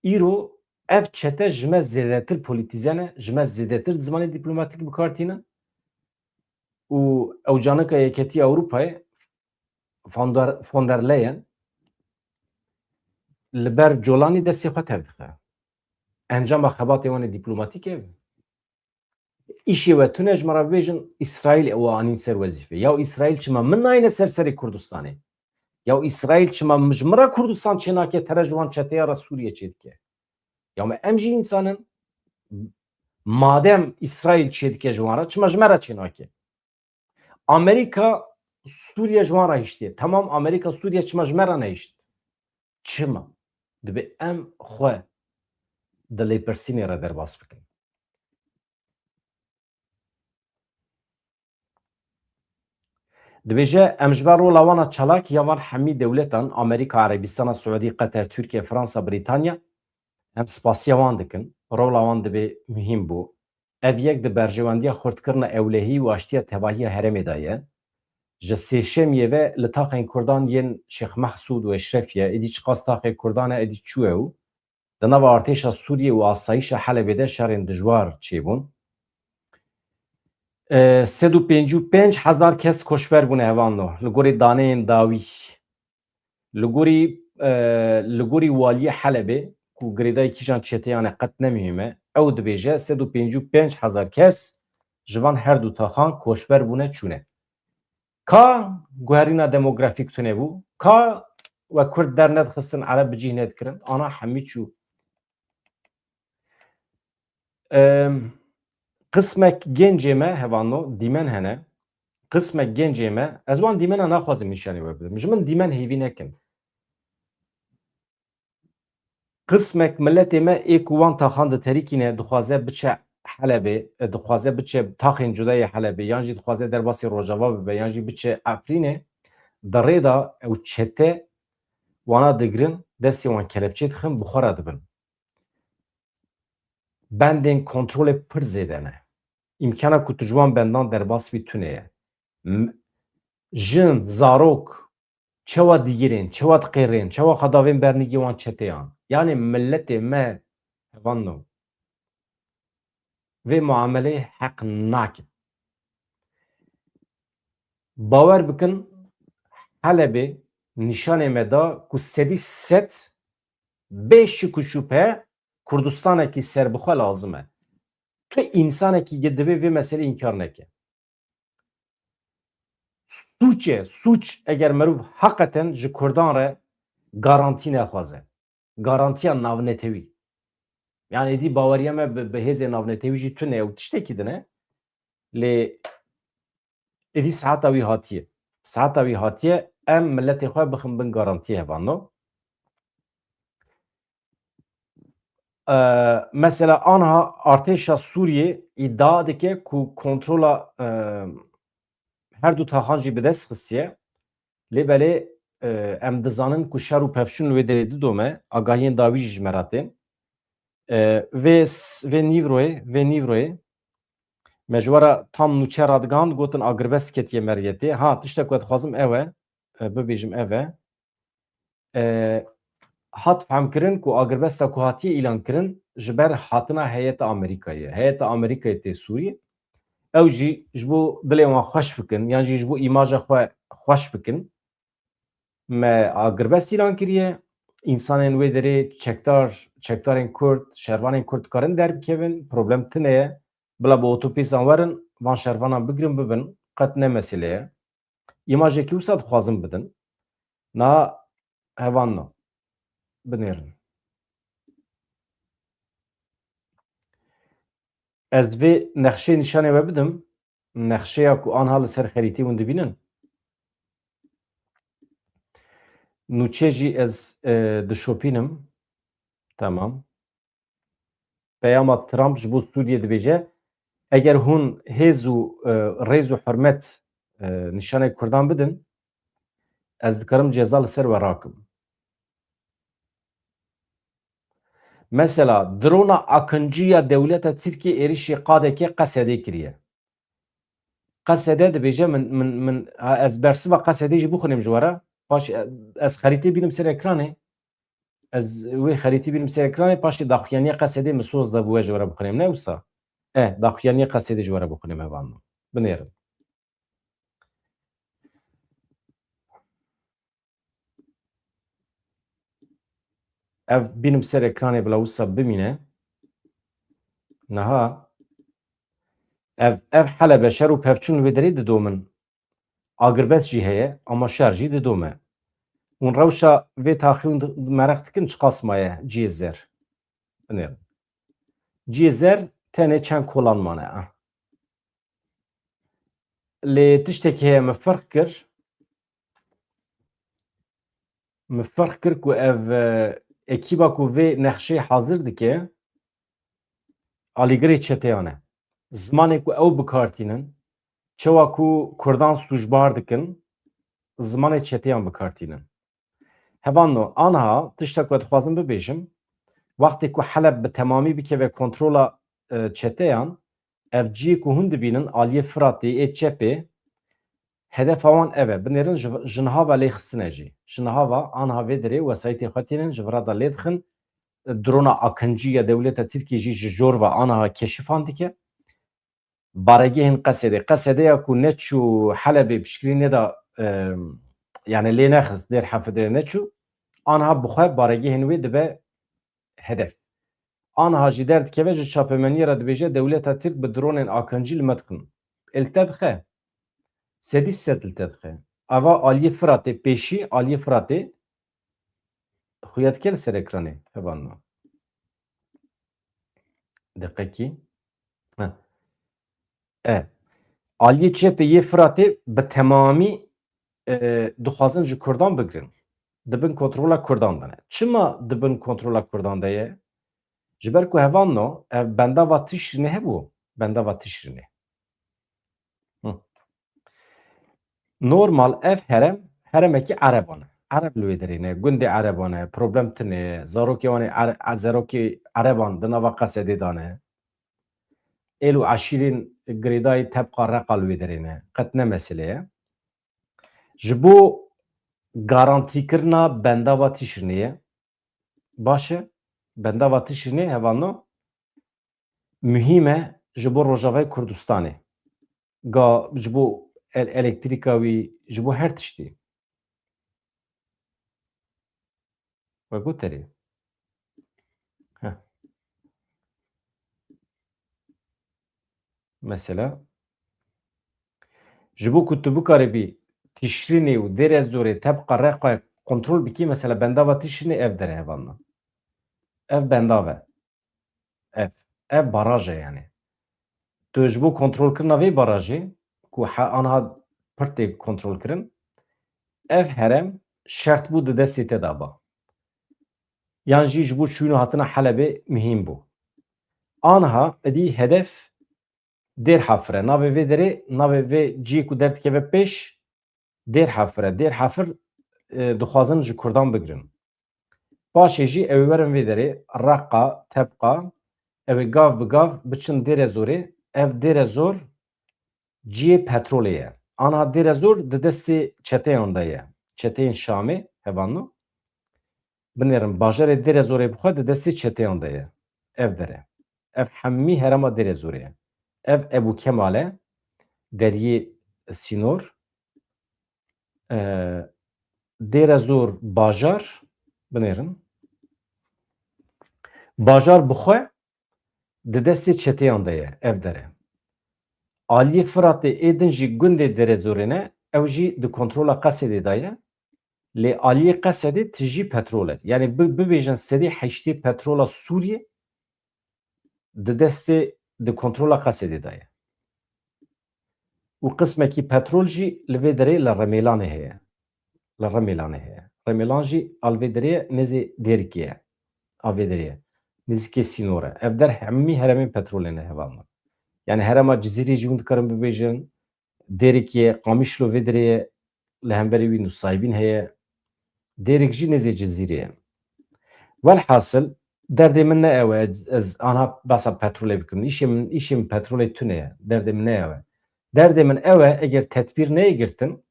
Îro ev çete ji me zêdetir polîtîze ne, ji me zêdetir di zimanê dîplomatîk bi kar tînin. Û ew canika Yeketiya Ewropayê, von der, von der Leyen, li ber Colanî destê xwe tev dixe. Encama xebatê wan ê dîplomatîk ev e. Îşê we tune ji me re bibêjin, Îsraîl ew anîn ser wezîfê. Ya Îsraîl çima min nayêne ser serê Kurdistanê? Ya Îsraîl çima ji min re Kurdistan çênake, tere ji wan çeteya re Sûriye çêdike? Ya me em jî însan in. Madem Îsraîl çêdike ji wan re, çima ji me re çênake? Amerîka Sûriye ji wan re hiştiye. Temam, Amerîka Sûriye çima ji me re nehişt? Çima? Dibe em xwe di lêpirsînê re derbas bikin. Dibêje, em ji ber rola wana çalak ya van hemî dewletan, Amerîka, Erebistana Siûdî, Qeter, Tirkiye, Fransa, Brîtanya, em spasiya wan dikin. Rola wan dibê muhîm bû. Ev yek di berjewendiya xurtkirina ewlehî û aştiya tevahiya herêmê de ye. Ji Sêşemiyê ve li taxên Kurdan yên Şêx Mehsûd û Eşrefiye, êdî çiqas taxê Kurdan e, êdî çûye û di nava artêşa Sûriyê û asayîşa Helebê de şerên dijwar çêbûn. E, sed û pêncî û pênc hezar kes koçber bûne, hevalno, li gorî daneyên dawî. Li gorî, e, li gorî waliyê Helebê, ku girêdayî kîjan çeteyan e qet ne muhîm e, ew dibêje sed û pêncî û pênc hezar kes ji van her du taxan koçber bûne çûne. Ka guherîna demografîk tune bû, ka we Kurd dernedixistin, Ereb bi cih nedikirin, ana hemî çû. Em, qismek gencê me, hevalno, dîmen hene. Qismek gencê me, ez wan dîmena naxwazim nîşanî we bidim. Ji min dîmen hêvî nekin. Qismek miletê me ê ku wan taxan diterikîne, dixwaze biçe Helebê, e, dixwaze biçe taxên cuda yê Helebê, yan jî dixwaze derbasî Rojava bibe, yan jî biçe Efrînê, di rê de ew çete wana digirin, destê wan kelepçê dixin, bi xwe re dibin. Bendên kontrolê pir zêde ne. Îmkana ku tu ji wan bendan derbas bî tune ye. M-, jin, zarok, çawa digirên, çawa diqêrên, çawa xwe davên bernigê wan çeteyan. Yanê miletê me, hevalno, vê muameleyê heq nakin. Bawer bikin, Helebê nîşanê me da ku sedî sed bê şik û şubhe Kurdistanekî serbixwe lazim e. Tu însanekî gi divê vê meselê înkar neke. Sûç e, sûç eger meriv heqeten ji Kurdan re garantî nexwaze. Garantiya navnetewî. Yani êdî baweriya me bi, bi hêzê navnetewî jî tune ew tiştekî din e. Lê êdî saeta wî hatiye. Saeta wî hatiye, em miletê xwe bixin bin garantiyê, hevalno. E, mesela anha artêşa Sûriyê îdia dike ku kontrola, e, her du taxan jî bi dest xistiye. Lê belê, e, em dizanin ku şer û pevçûn li wê derê didome, agahiyên dawî jî ji me re tên. E, vê s-, vê nîvroyê, vê nîvroyê me ji we re tam nûçe radigihand, gotin agirbest ketiye meriyetê. Ha, tiştek ku dixwazim ew e, e, bibêjim ev e. E, hat fehmkirin ku agirbesta ku hatiye îlankirin ji ber hatina heyeta Amerîkayê ye. Heyeta Amerîkayê tê Sûriyê. Ew jî ji bo dilê wan xweş bikin, yan jî ji bo îmaja xwe xweş bikin, me agirbest îlan kiriye. Însanên wê derê çekdar, çekdarên Kurd, şervanên Kurd dikarin derbikevin, problem tune ye. Bila bi otopîsan werin, van şervanan bigirin bibin, qet ne mesele ye. Îmajekî wisa dixwazin bidin. Na hevalno. Binêrin. Ez vê nexşeyê nîşanê we bidim. Nexşeya ku anha li ser xerîtê hûn dibînin. Nûçe jî ez, e, dişopînim. Tamam. Peyama Trump ji bo Sûriyê dibêje, eger hûn hêz û, e, rêz û hurmet, e, nîşanê Kurdan bidin, ez dikarim ceza li ser we rakim. Mesela, drona Akincî ya dewleta Tirkiyê êrişî qadekê Qesedê kiriye. Qesede dibêje, min, min, min, ha, ez bersiva Qesedê jî bixwînim ji we re. Paş, e, ez xerîtê bînim ser ekranê. Ez wê xerîtî bînim ser ekranê, paşê daxuyaniya Qesedê min soz da bi we ji we re bixwînim, ne wisa? E, daxuyaniya Qesedê ji we re bixwînim, hevalno. Binêrin. Ev bînim ser ekranê bila wisa bimîne. Niha ev, ev Helebe şer û pevçûn wê derê didomin. Agirbest jî heye, ama şer jî didome. Hûn rewşa vê taxê hûn di-, mereq dikin çiqas maye cihê zer? Binêrin. Cihê zer tenê çend kolan mane. Ah. Lê tiştekî heye min ferq kir. Min ferq kir ku ev, e, ekîba ku vê nexşeyê hazir dike, alîgirê çeteyan e. Zimanê ku ew bi kar tînin, çawa ku Kurdan sûcbar dikin, zimanê çeteyan bi kar tînin. Hevalno, anha tişta ku ez dixwazim bibêjim, wextê ku Heleb bi temamî bikeve kontrola, e, çeteyan, ev cihê ku hûn dibînin, aliyê Firatê ê çepê, Hedefa wan ev e. Binêrin ji, ji niha ve lê xistine jî. Ji niha ve aniha vê derê wesayîtê xwe tînin, ji vira de lê dixin. Drona Akincî ya dewleta Tirkiyê jî ji jor ve aniha keşifan dike. Baregehên Qesedê. Qesedê ya ku neçû Helebê piştgirî neda, e, yani lê nexist, Dêr Hefirê neçû. Aniha bi xwe baregehên wê dibe hedef. Aniha jî derdikeve ji çapemeniyê re dibêje dewleta Tirk bi dronên Akincî li me dikin. Ê li te dixe. Sedî sed li te dixe. Ava aliyê Firatê pêşî, aliyê Firatê xuya dike li ser ekranê. Hevalno. Deqekî. Ha. E. Aliyê çepê yê Firatê bi temamî, e, dixwazin ji Kurdan bigirin. Di bin kontrola Kurdan de ne. Çima di bin kontrola Kurdan de ye? Ji ber ku hevalno ev bendava Tişrînê hebû. Bendava Tişrînê. Hı. Normal ev herem, heremekî Ereban e. Ereb li wê derê ne, gundê Ereban e, problem tune, zarokê wan ê Ere-, zarokê Ereban di nava Qesedê de ne. Êl û eşîrên girêdayî tebqa Reqa li wê derê ne. Qet ne mesele ye. Ji bo garantîkirina bendava Tişrînê ye. Baş e, bendava Tişrînê hevalno muhîm e ji bo Rojavayê Kurdistanê. Ga ji bo el-, elektrîka wî, ji bo her tiştî. We got erê. Heh. Mesela, ji bo ku tu bikaribî Tişrînê û Dêrezorê tebqa Reqayê kontrol bikî, mesela bendava Tişrînê ev dere hevalna. Ev bendav e. Ev, ev baraj e yani. Tu ji bo kontrolkirina vê barajê ku he-, anha pir tê kontrolkirin, ev herem şert bû di destê te de ba. Yan jî ji bo çûn û hatina Helebê muhîm bû. Anha edî hedef Dêr Hefir e. Navê vê derê, navê vê cihê ku derdikeve pêş Dêr Hefir e. Dêr Hefir, e, dixwazin ji Kurdan bigirin. Paşê jî ew ê werin vê derê Reqa, Tebqa, ew ê gav bi gav biçin Dêrezorê. Ev Dêrezor cihê petrolê ye. Anha Dêrezor di destê çeteyan de ye. Çeteyên Şamê, hevalno. Binêrin, bajarê Dêrezorê bi xwe di destê çeteyan de ye. Ev dere. Ev hemî herema Dêrezorê ye. Ev Ebû Kemal e, deriyê sînor. E, Dêrezor bajar, binêrin. Bajar bi xwe di destê çeteyan de ye, ev dere. Aliyê Firatê ê din jî gundê Dêrezorê ne, ew jî di kontrola Qesedê de ye. Lê aliyê Qesedê tijî petrol e. Yani bi-, bibêjin sedî heştê petrola Sûriyê di destê, di kontrola Qesedê de ye. Û qismekî petrol jî li vê derê li Remêlanê heye. Li Remêlanê heye. Remêlan jî a li vê derê ye, nêzê Dêrikê ye. A vê derê ye. Nêzîkê sînor e. Ev der hemî heremên petrolê ne hevalno. Yani herema Cizîrê jî hûn dikarin bibêjin, Dêrikê, Qamişlo vê derê ye, li hemberî wî Nusayibîn heye. Dêrik jî nêzê Cizîrê ye. Welhasil, derdê min ne ew e, ez, ez anha behsa petrolê bikim. Îşê min, îşê min petrolê tune ye. Derdê min ne ew e. Derdê min ew e, eger tedbîr neyê girtin,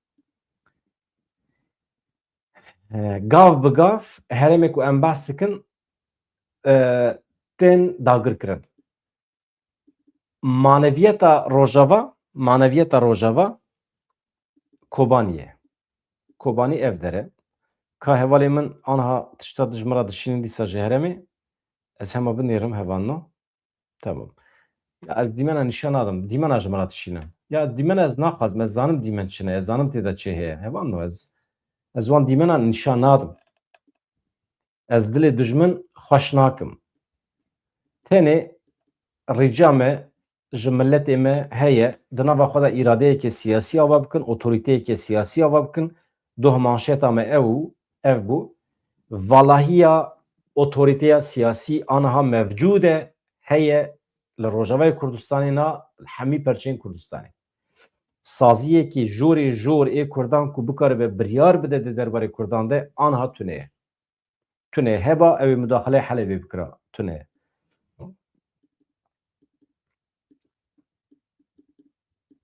e, gav bi gav herêmê ku em behs dikin, e, tên dagirkirin. Maneviyeta Rojava, maneviyeta Rojava Kobanî ye. Kobanî ev der e. Ka hevalê min anha tişta ji min re dişînin dîsa ji herêmê, ez hema binêrim hevalno. Tamam. Ya ez dîmena nîşan nadim. Dîmena ji min re dişînin. Ya dîmena ez naxwazim. Ez zanim dîmen çi ne. Ez zanim tê de çi heye. Hevalno ez, ez wan dîmena nîşan nadim. Ez dilê dijmin xweş nakim. Tenê rica me ji miletê me heye, di nava xwe de îradeyeke siyasî ava bikin, otorîteyeke siyasî ava bikin. Doh manşeta me ew û ev bû. Valahiya otorîteya siyasî aniha mevcûd e, heye li Rojavayê Kurdistanê na li hemî perçeyên Kurdistanê. Saziyekî jorê jor ê Kurdan ku bikaribe biryar bide di derbarê Kurdan de aniha tune ye. Tune heba, ew ê mudaxileyê Helebê bikira. Tune.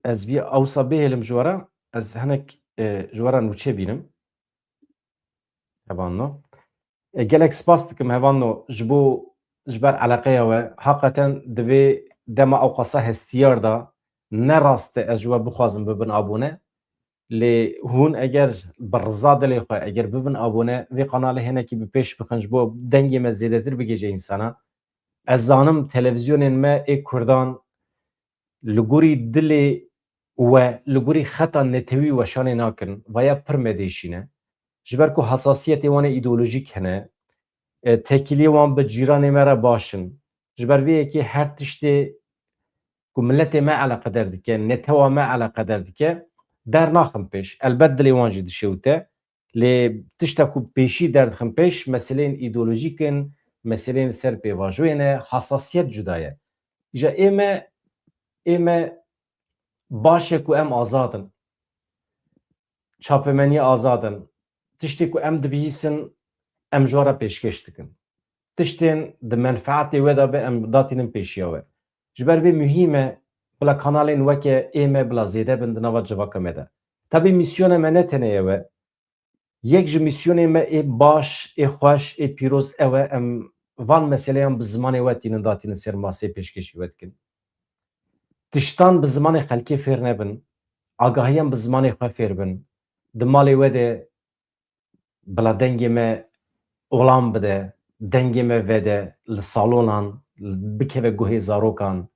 Ez vî ewsa bihêlim ji we re, Ez hinek, e, ji we re nûçe bînim. Hevalno. E, gelek spas dikim, hevalno, ji bo, ji ber eleqeya we. Heqeten di vê dema ewqasa hestiyar de ne rast e ez ji we bixwazim bibin abone. Lê hûn eger bi riza dilê xwe eger bibin abone, vê qanalê hinekî bi pêş bixin ji bo dengê me zêdetir bigihêje însana. Ez zanim televîzyonên me ê Kurdan li gorî dilê we, li gorî xeta netewî weşanê nakin, vaya pir me diêşîne. Ji ber ku hesasiyetê wan ê îdeolojîk hene, e, tekîliyê wan bi cîranê me re baş in. Ji ber vê yekê her tiştê ku miletê me eleqeder dike, netewa me eleqeder dike, dernaxin pêş. Elbet dilê wan jî dişewite. Lê tişta ku pêşî derdixin pêş, meseleyên îdeolojîk in, meseleyên ser pêvajoyê ne, hesasiyet cuda ye. Îja ê me, ê me baş e ku em azad in. Çapemeniya azad in. Tiştê ku em dibihîsin, em ji we re pêşkêş dikin. Tiştên di menfeetê we de be, em datînin pêşiya we. Ji ber vê muhîm e, bila kanalên weke ê me bila zêde bin di nava civaka me de. Tabî mîsyona me ne tenê ew e. Yek ji mîsyonê me ê baş, ê xweş, ê pîroz ew e, em van meseleyan bi zimanê we tînin datînin ser masê pêşkêşî we dikin. Tiştan bi zimanê xelkê fêr nebin, agahiyan bi zimanê xwe fêr bin. Di malê we de bila dengê me olam bide, dengê me vede li salonan, bikeve guhê zarokan.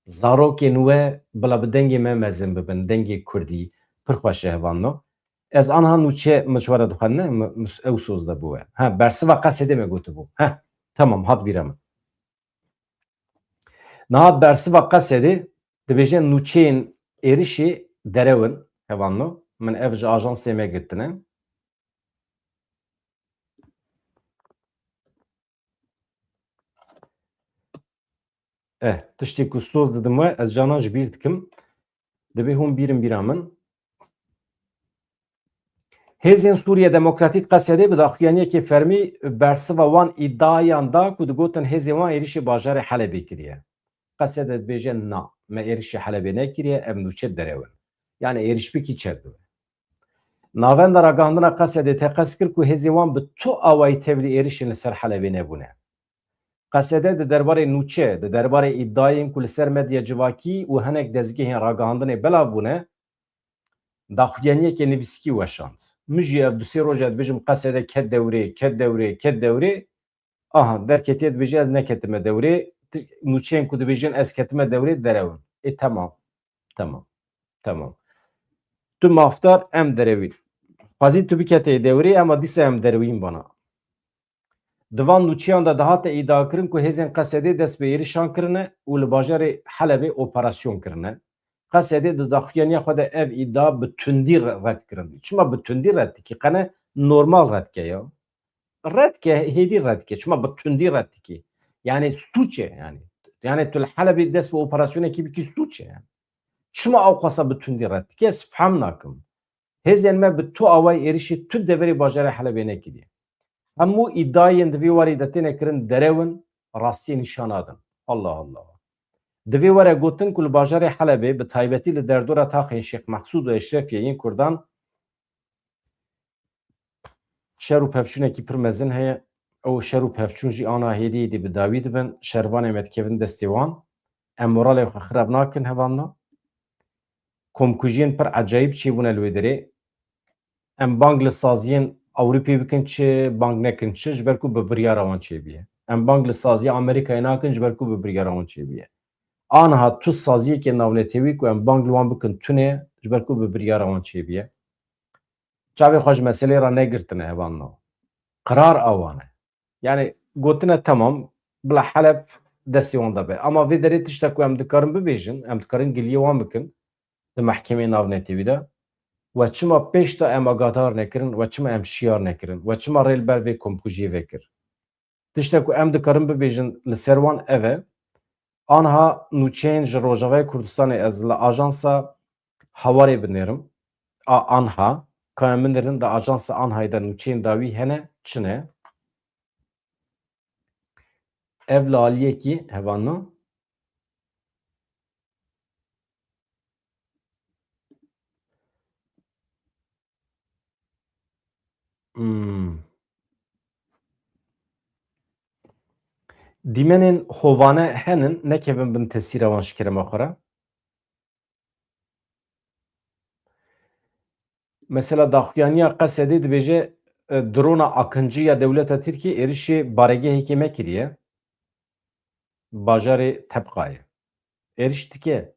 Zarokên we bila bi dengê me mezin bibin, dengê kurdî. Pir xweş e hevalno. Ez anha nûçe min ji we re dixwendine, mi-, mi-, ew soz de bû we. Ha, bersiva Qesedê me gotibû. Heh, temam, hat bîra min. Niha bersiva Qesedê dibêje nûçeyên êrişê derew in, hevalno. Min ev ji ajansê me girtine. Eh, tiştê ku soz didim we, ez canan ji bîr dikim. Dibê hûn bîrin bîra min. Hêzên Sûriye Demokratîk Qesedê bi daxuyaniyekê fermî bersiva wan îdiayan da ku digotin hêzên wan êrişê bajarê Helebê kiriye. Qesede dibêje na, me êrişê Helebê nekiriye, ev nûçe derew in. Yani êriş bikî çek bibe. Navenda ragihandina Qesedê teqez kir ku hêzên wan bi tu awayî tevlî êrişên li ser Helebê nebûne. Qesede di derbarê nûçe, di derbarê îdiayên ku li ser medya civakî û hinek dezgehên ragihandinê belav bûne, daxuyaniyeke nivîskî weşand. Min jî ev du sê roj e dibêjim Qesede ket dewrê, ket dewrê, ket dewrê. Aha, derketiye dibêje ez neketime dewrê. Ti-, nûçeyên ku dibêjin ez ketime dewrê derew in. Ê temam. Temam. Temam. Tu mafdar em derewîn. Xwezî tu biketeyê dewrê, ema dîsa em derewîn bana. Di van nûçeyan de dihate îdiakirin ku hêzên Qesedê dest bi êrişan kirine û li bajarê Helebê operasyon kirine. Qesedê di daxuyaniya xwe de ev îdia bi tundî re-, red kirin. Çima bi tundî red dikî? Qene normal red ke ya. Red ke, hêdî red ke. Çima bi tundî red dikî? Yani sûç e yani. Yani tu li Helebê dest bi operasyonekî bikî sûç e yani. Çima ew qasa bi tundî red dikî? Ez fehm nakim. Hêzên me bi tu awayî êrişî tu deverê bajarê Helebê nekiriye. Hemû îdiayên di vî warî de têne kirin derew in, rastiyê nîşan nadin. Allah Allah. Di vê were gotin ku li bajarê Helebê, bi taybetî li derdora taxên Şêx Mehsûd û Eşrefiyê yên Kurdan şer û pevçûnekî pir mezin heye. Ew şer û pevçûn jî ana hêdî hêdî bi dawî dibin. Şervanê me dikevin destê wan. Em moralê xwe xirab nakin hevalna. Komkujiyên pir ecayîb çêbûne li wê derê. Em bang li saziyên Ewropê bikin çi, bang nekin çi, ji ber ku bi biryara wan çêbûye. Em bang li saziya Amerîkayê nakin, ji ber ku bi biryara wan çêbûye. Aniha tu saziyeke navnetewî ku em bang li wan bikin tune, ji ber ku bi biryara wan çêbûye. Çavê xwe ji meselê re negirtine hevalno. Qirar a wan e. Yani gotine temam, bila Heleb destê wan de be. Ama vê derê tişta ku em dikarin bibêjin, em dikarin giliyê wan bikin di mehkemeyê navnetewî de. We çima pêş de em agadar nekirin, we çima em şiyar nekirin, we çima rê li ber vê komkujiyê vekir? Tişta ku em dikarin bibêjin li ser wan ev e. Anha nûçeyên ji Rojavayê Kurdistanê ez li ajansa Hawarê binêrim. A, Anha. Ka em binêrin di ajansa Anhayê de nûçeyên dawî hene, çi ne? Ev li aliyekî hevalno. Hmm. Dîmenên hovane henin, nekevin bin tesîra wan ji kerema xwe re. Mesela daxuyaniya Qesedê dibêje, e, drona Akincî ya dewleta Tirkiyê êrişê baregehekê me kiriye. Bajarê Tebqayê. Êriş dike.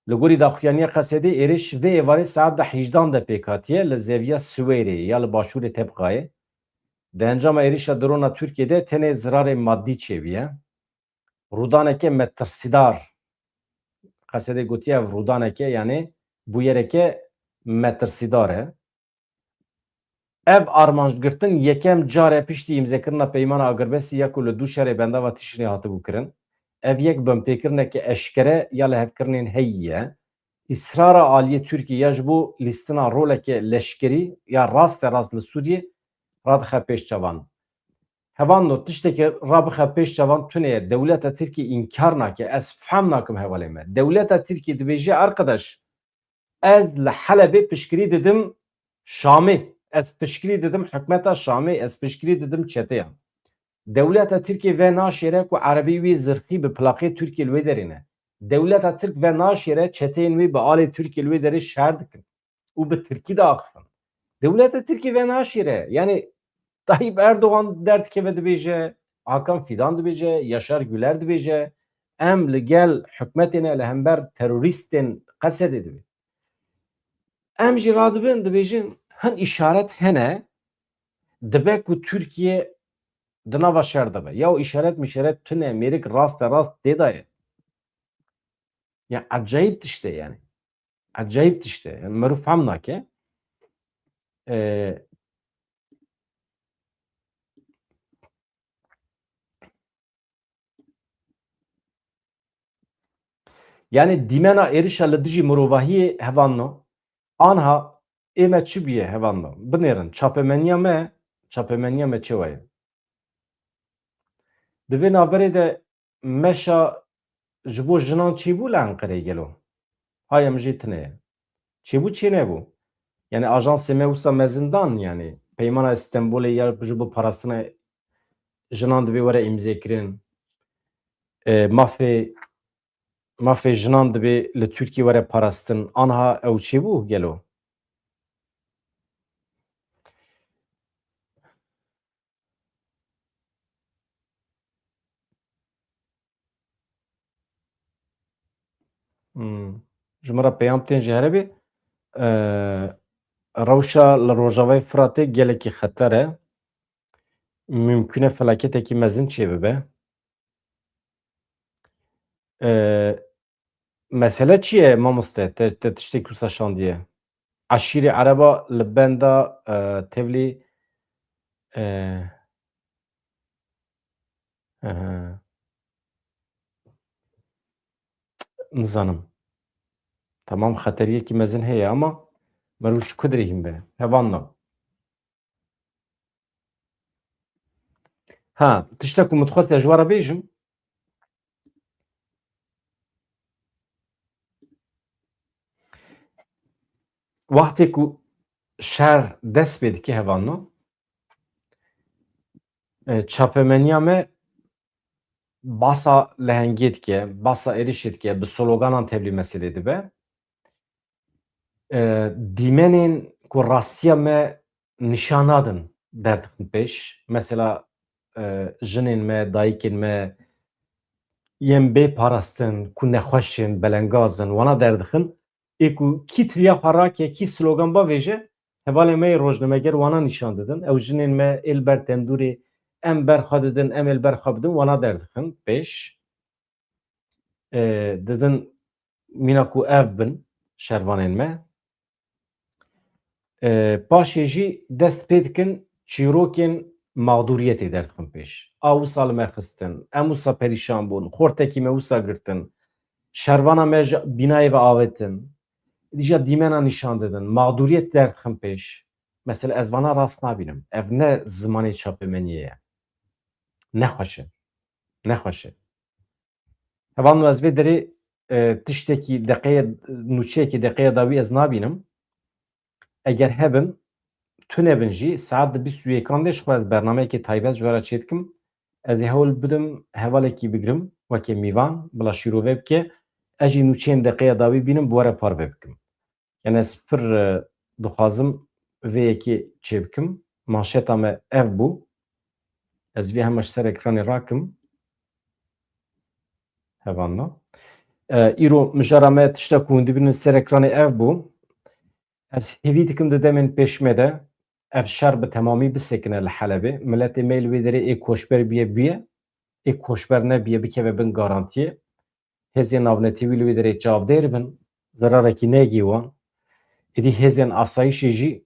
Li gorî daxuyaniya Qesedê êriş vê êvarê saet de hejdan de pêk hatiye li zeviya Siweyrê ya li başûrê Tebqayê. Di encama êrişa drona Tirkiyê de tenê zirarê madî çêbûye. Rûdaneke metirsîdar. Qesedê gotiye ev rûdaneke, yanî bûyereke metirsîdar e. Ev armancgirtin yekem car e piştî îmzekirina peymana agirbestî ya ku li Duşerê bendava Tişrînê hatibû kirin. Ev yek binpêkirineke eşkere ya lihevkirinên heyî ye. Îsrara aliyê Tirkiyê ya ji bo lîstina roleke leşkerî ya raste rast li Sûriyê radixe pêş çavan. Hevalno, tiştekî rabixe pêş çavan tune ye. Dewleta Tirkiyê înkar nake. Ez fehm nakim hevalê me. Dewleta Tirkiyê dibêje, arkadaş, ez li Helebê piştgirî didim Şamê. Ez piştgirî didim hikûmeta Şamê. Ez piştgirî didim çeteyan. Dewleta Tirkiyê venaşêre ku erebî wî zirxî bi plaqê Tirkiyê li wê derê ne. Dewleta Tirk venaşêre çeteyên wî bi alê Tirkiyê li wê derê şer dikin û bi tirkî diaxifin. Dewleta Tirkiyê venaşêre. Yanî Tayyip Erdogan derdikeve dibêje, Hakan Fidan dibêje, Yaşar Güler dibêje, em li gel hikûmetê ne, li hember terorîstên Qesedê dibê. Em jî radibin, dibêjin, hin îşaret hene, dibe ku Tirkiye di nava şer de be. Ya û îşaret mişaret tune, mêrik raste rast tê de ye. Ya ecayîb tişt e yanî. Ecayîb tişt e. Yanî meriv fehm nake. Ee, Yanî dîmena êrişa li dijî mirovahiyê hevalno, anha ê me çi bûye hevalno? Binêrin, çapemeniya me, çapemeniya me çewa ye? Di vê navberê de meşa ji bo jinan çêbû li Enqereyê gelo? Haya min jê tune ye. Çêbû çênebû? Yanî ajansê me wisa mezin dan, yanî peymana Stenbolê ya ji bo parastina jinan divê were îmzêkirin. E, mafê, mafê jinan divê li Tirkiyê were parastin. Anha ew çêbû gelo? Hmm. Ji min re peyam tên ji here bê. Ee, rewşa li Rojavayê Firatê gelekî xeter e. Mimkûn e felaketekî mezin çêbibe. Ee, mesele çi ye mamoste? Te, te tiştek wisa şandiye? Eşîrê Ereba li benda, e, tevlî, e, ehe. Nizanim. Tamam, xeteriyekî mezin heye ama merû ji ku derê hîn be? Hevalno. Ha, tiştek ku min dixwest ez ji we re bêjim. Wextê ku şer dest pê dike hevalno, e, çapemeniya me basa lehengê dike, basa êrişê dike, bi sloganan tevlî meselê dibe. E, dîmenên ku rastiya me nîşan nadin derdixin pêş. Mesela, e, jinên me, dayikên me yên bê parastin, ku nexweş in, belengaz in, wana derdixin. Ê ku kî tiriya xwe rake, kî slogan bavêje, hevalê me yê rojnameger wana nîşan didin. Ew jinên me ê li ber tendûrê, em ber xwe didin, em ê li ber xwe bidin, wana derdixin pêş. E, didin mîna ku ev bin şervanên me. E, paşê jî dest pê dikin çîrokên mexdûriyetê derdixin pêş. A wisa li me xistin, em wisa perîşan bûn, xortekî me wisa girtin, şervana me ji bînayê ve avêtin. Dîja dîmena nîşan didin, mexdûriyet derdixin pêş. Mesela ez vana rast nabînim. Ev ne zimanê çapemeniyê ye. Nexweş e. Nexweş e. Hevalno ez vê derê, e, tiştekî deqeyê, nûçeyekî deqeya dawî ez nabînim. Eger hebin, tune bin jî, saet di bîst û yekan de ji xwe ez bernameyekê taybet ji we re çêdikim. Ez ê hewl bidim hevalekî bigrim weke mîvan, bila şîrove bike. Ez jî nûçeyên deqeya dawî bînim, bi we re parve bikim. Yani ez pir, e, dixwazim vê yekê çêbikim. Manşeta me ev bû. Ez vê hema ji ser ekranê rakim. Hevanna. E, îro mijara me tişta ku hûn dibînin ser ekranê ev bû. Ez hêvî dikim di demên pêş me de ev şer bi temamî bisekine li Helebê. Miletê me li wê derê ê koçber biye biye, ê koçber nebiye bikeve bin garantiyê. Hêzên navnetewî li wê derê çavdêr bin, zerarekî negî wan. Êdî hêzên asayîşê jî,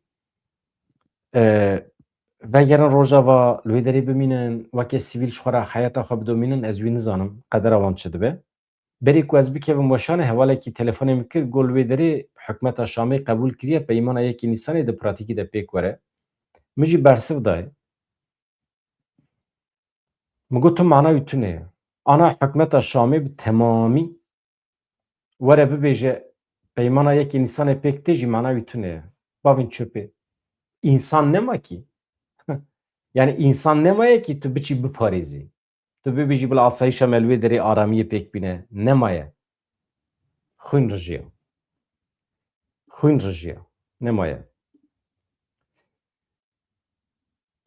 e, vegerin Rojava, li wê derê bimînin, weke sivîl ji xwe re heyata xwe bidomînin, ez wî nizanim, qedera wan çi dibe. Berî ku ez bikevim weşanê, hevalekî telefonê min kir, got, li wê derê hikûmeta Şamê qebûl kiriye peymana yekê Nîsanê di pratîkî de pêk were. Min jî bersiv dayê. Min got, tu mana wî tune ye. Ana hikûmeta Şamê bi temamî were bibêje, peymana yekê Nîsanê pêk tê jî mana wî tune ye. Bavên çöpê. Însan nema kî. Yani însan nemaye kî tu biçî biparêzî. Tu bibêjî bila asayîşa me li wê derê aramiyê pêk bîne. Nemaye. Xwîn rijiya. Xwîn rijiya. Nemaye.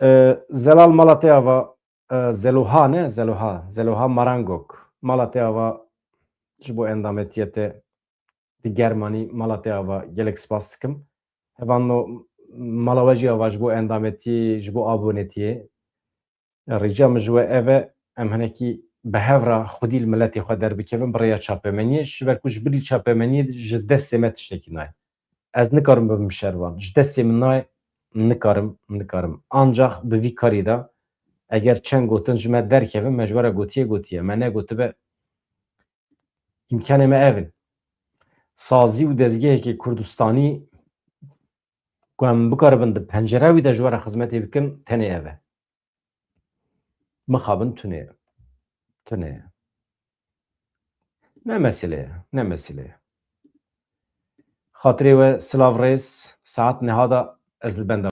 E, Zelal mala te ava, e, Zeloha ne, Zeloha. Zeloha Marangok. Mala te ava ji bo endametiyê te di germanî mala te ava gelek spas dikim. Hevano mala we jî ava ji bo endametiyê, ji bo abonetiyê. Rica min ji we ev e, em hinekî bi hev re xwedî li miletê xwe derbikevin bi rêya çapemeniyê, ji ber ku ji bilî çapemeniyê ji destê me tiştekî nayê. Ez nikarim bibim şervan. Ji destê min nayê, nikarim, nikarim. Ancax bi vî karî de eger çend gotin ji me derkevin, me ji we re gotiye, gotiye. Me negotibe, îmkanê me ev in. Sazî û dezgehekê Kurdistanî ku em bikaribin di pencera wî de ji we re xizmetê bikin, tenê ev e. Mixabin tune ye. Tune ye. Ne mesele ye, ne mesele ye. Xatirê we silav rêz, saet niha da ez li benda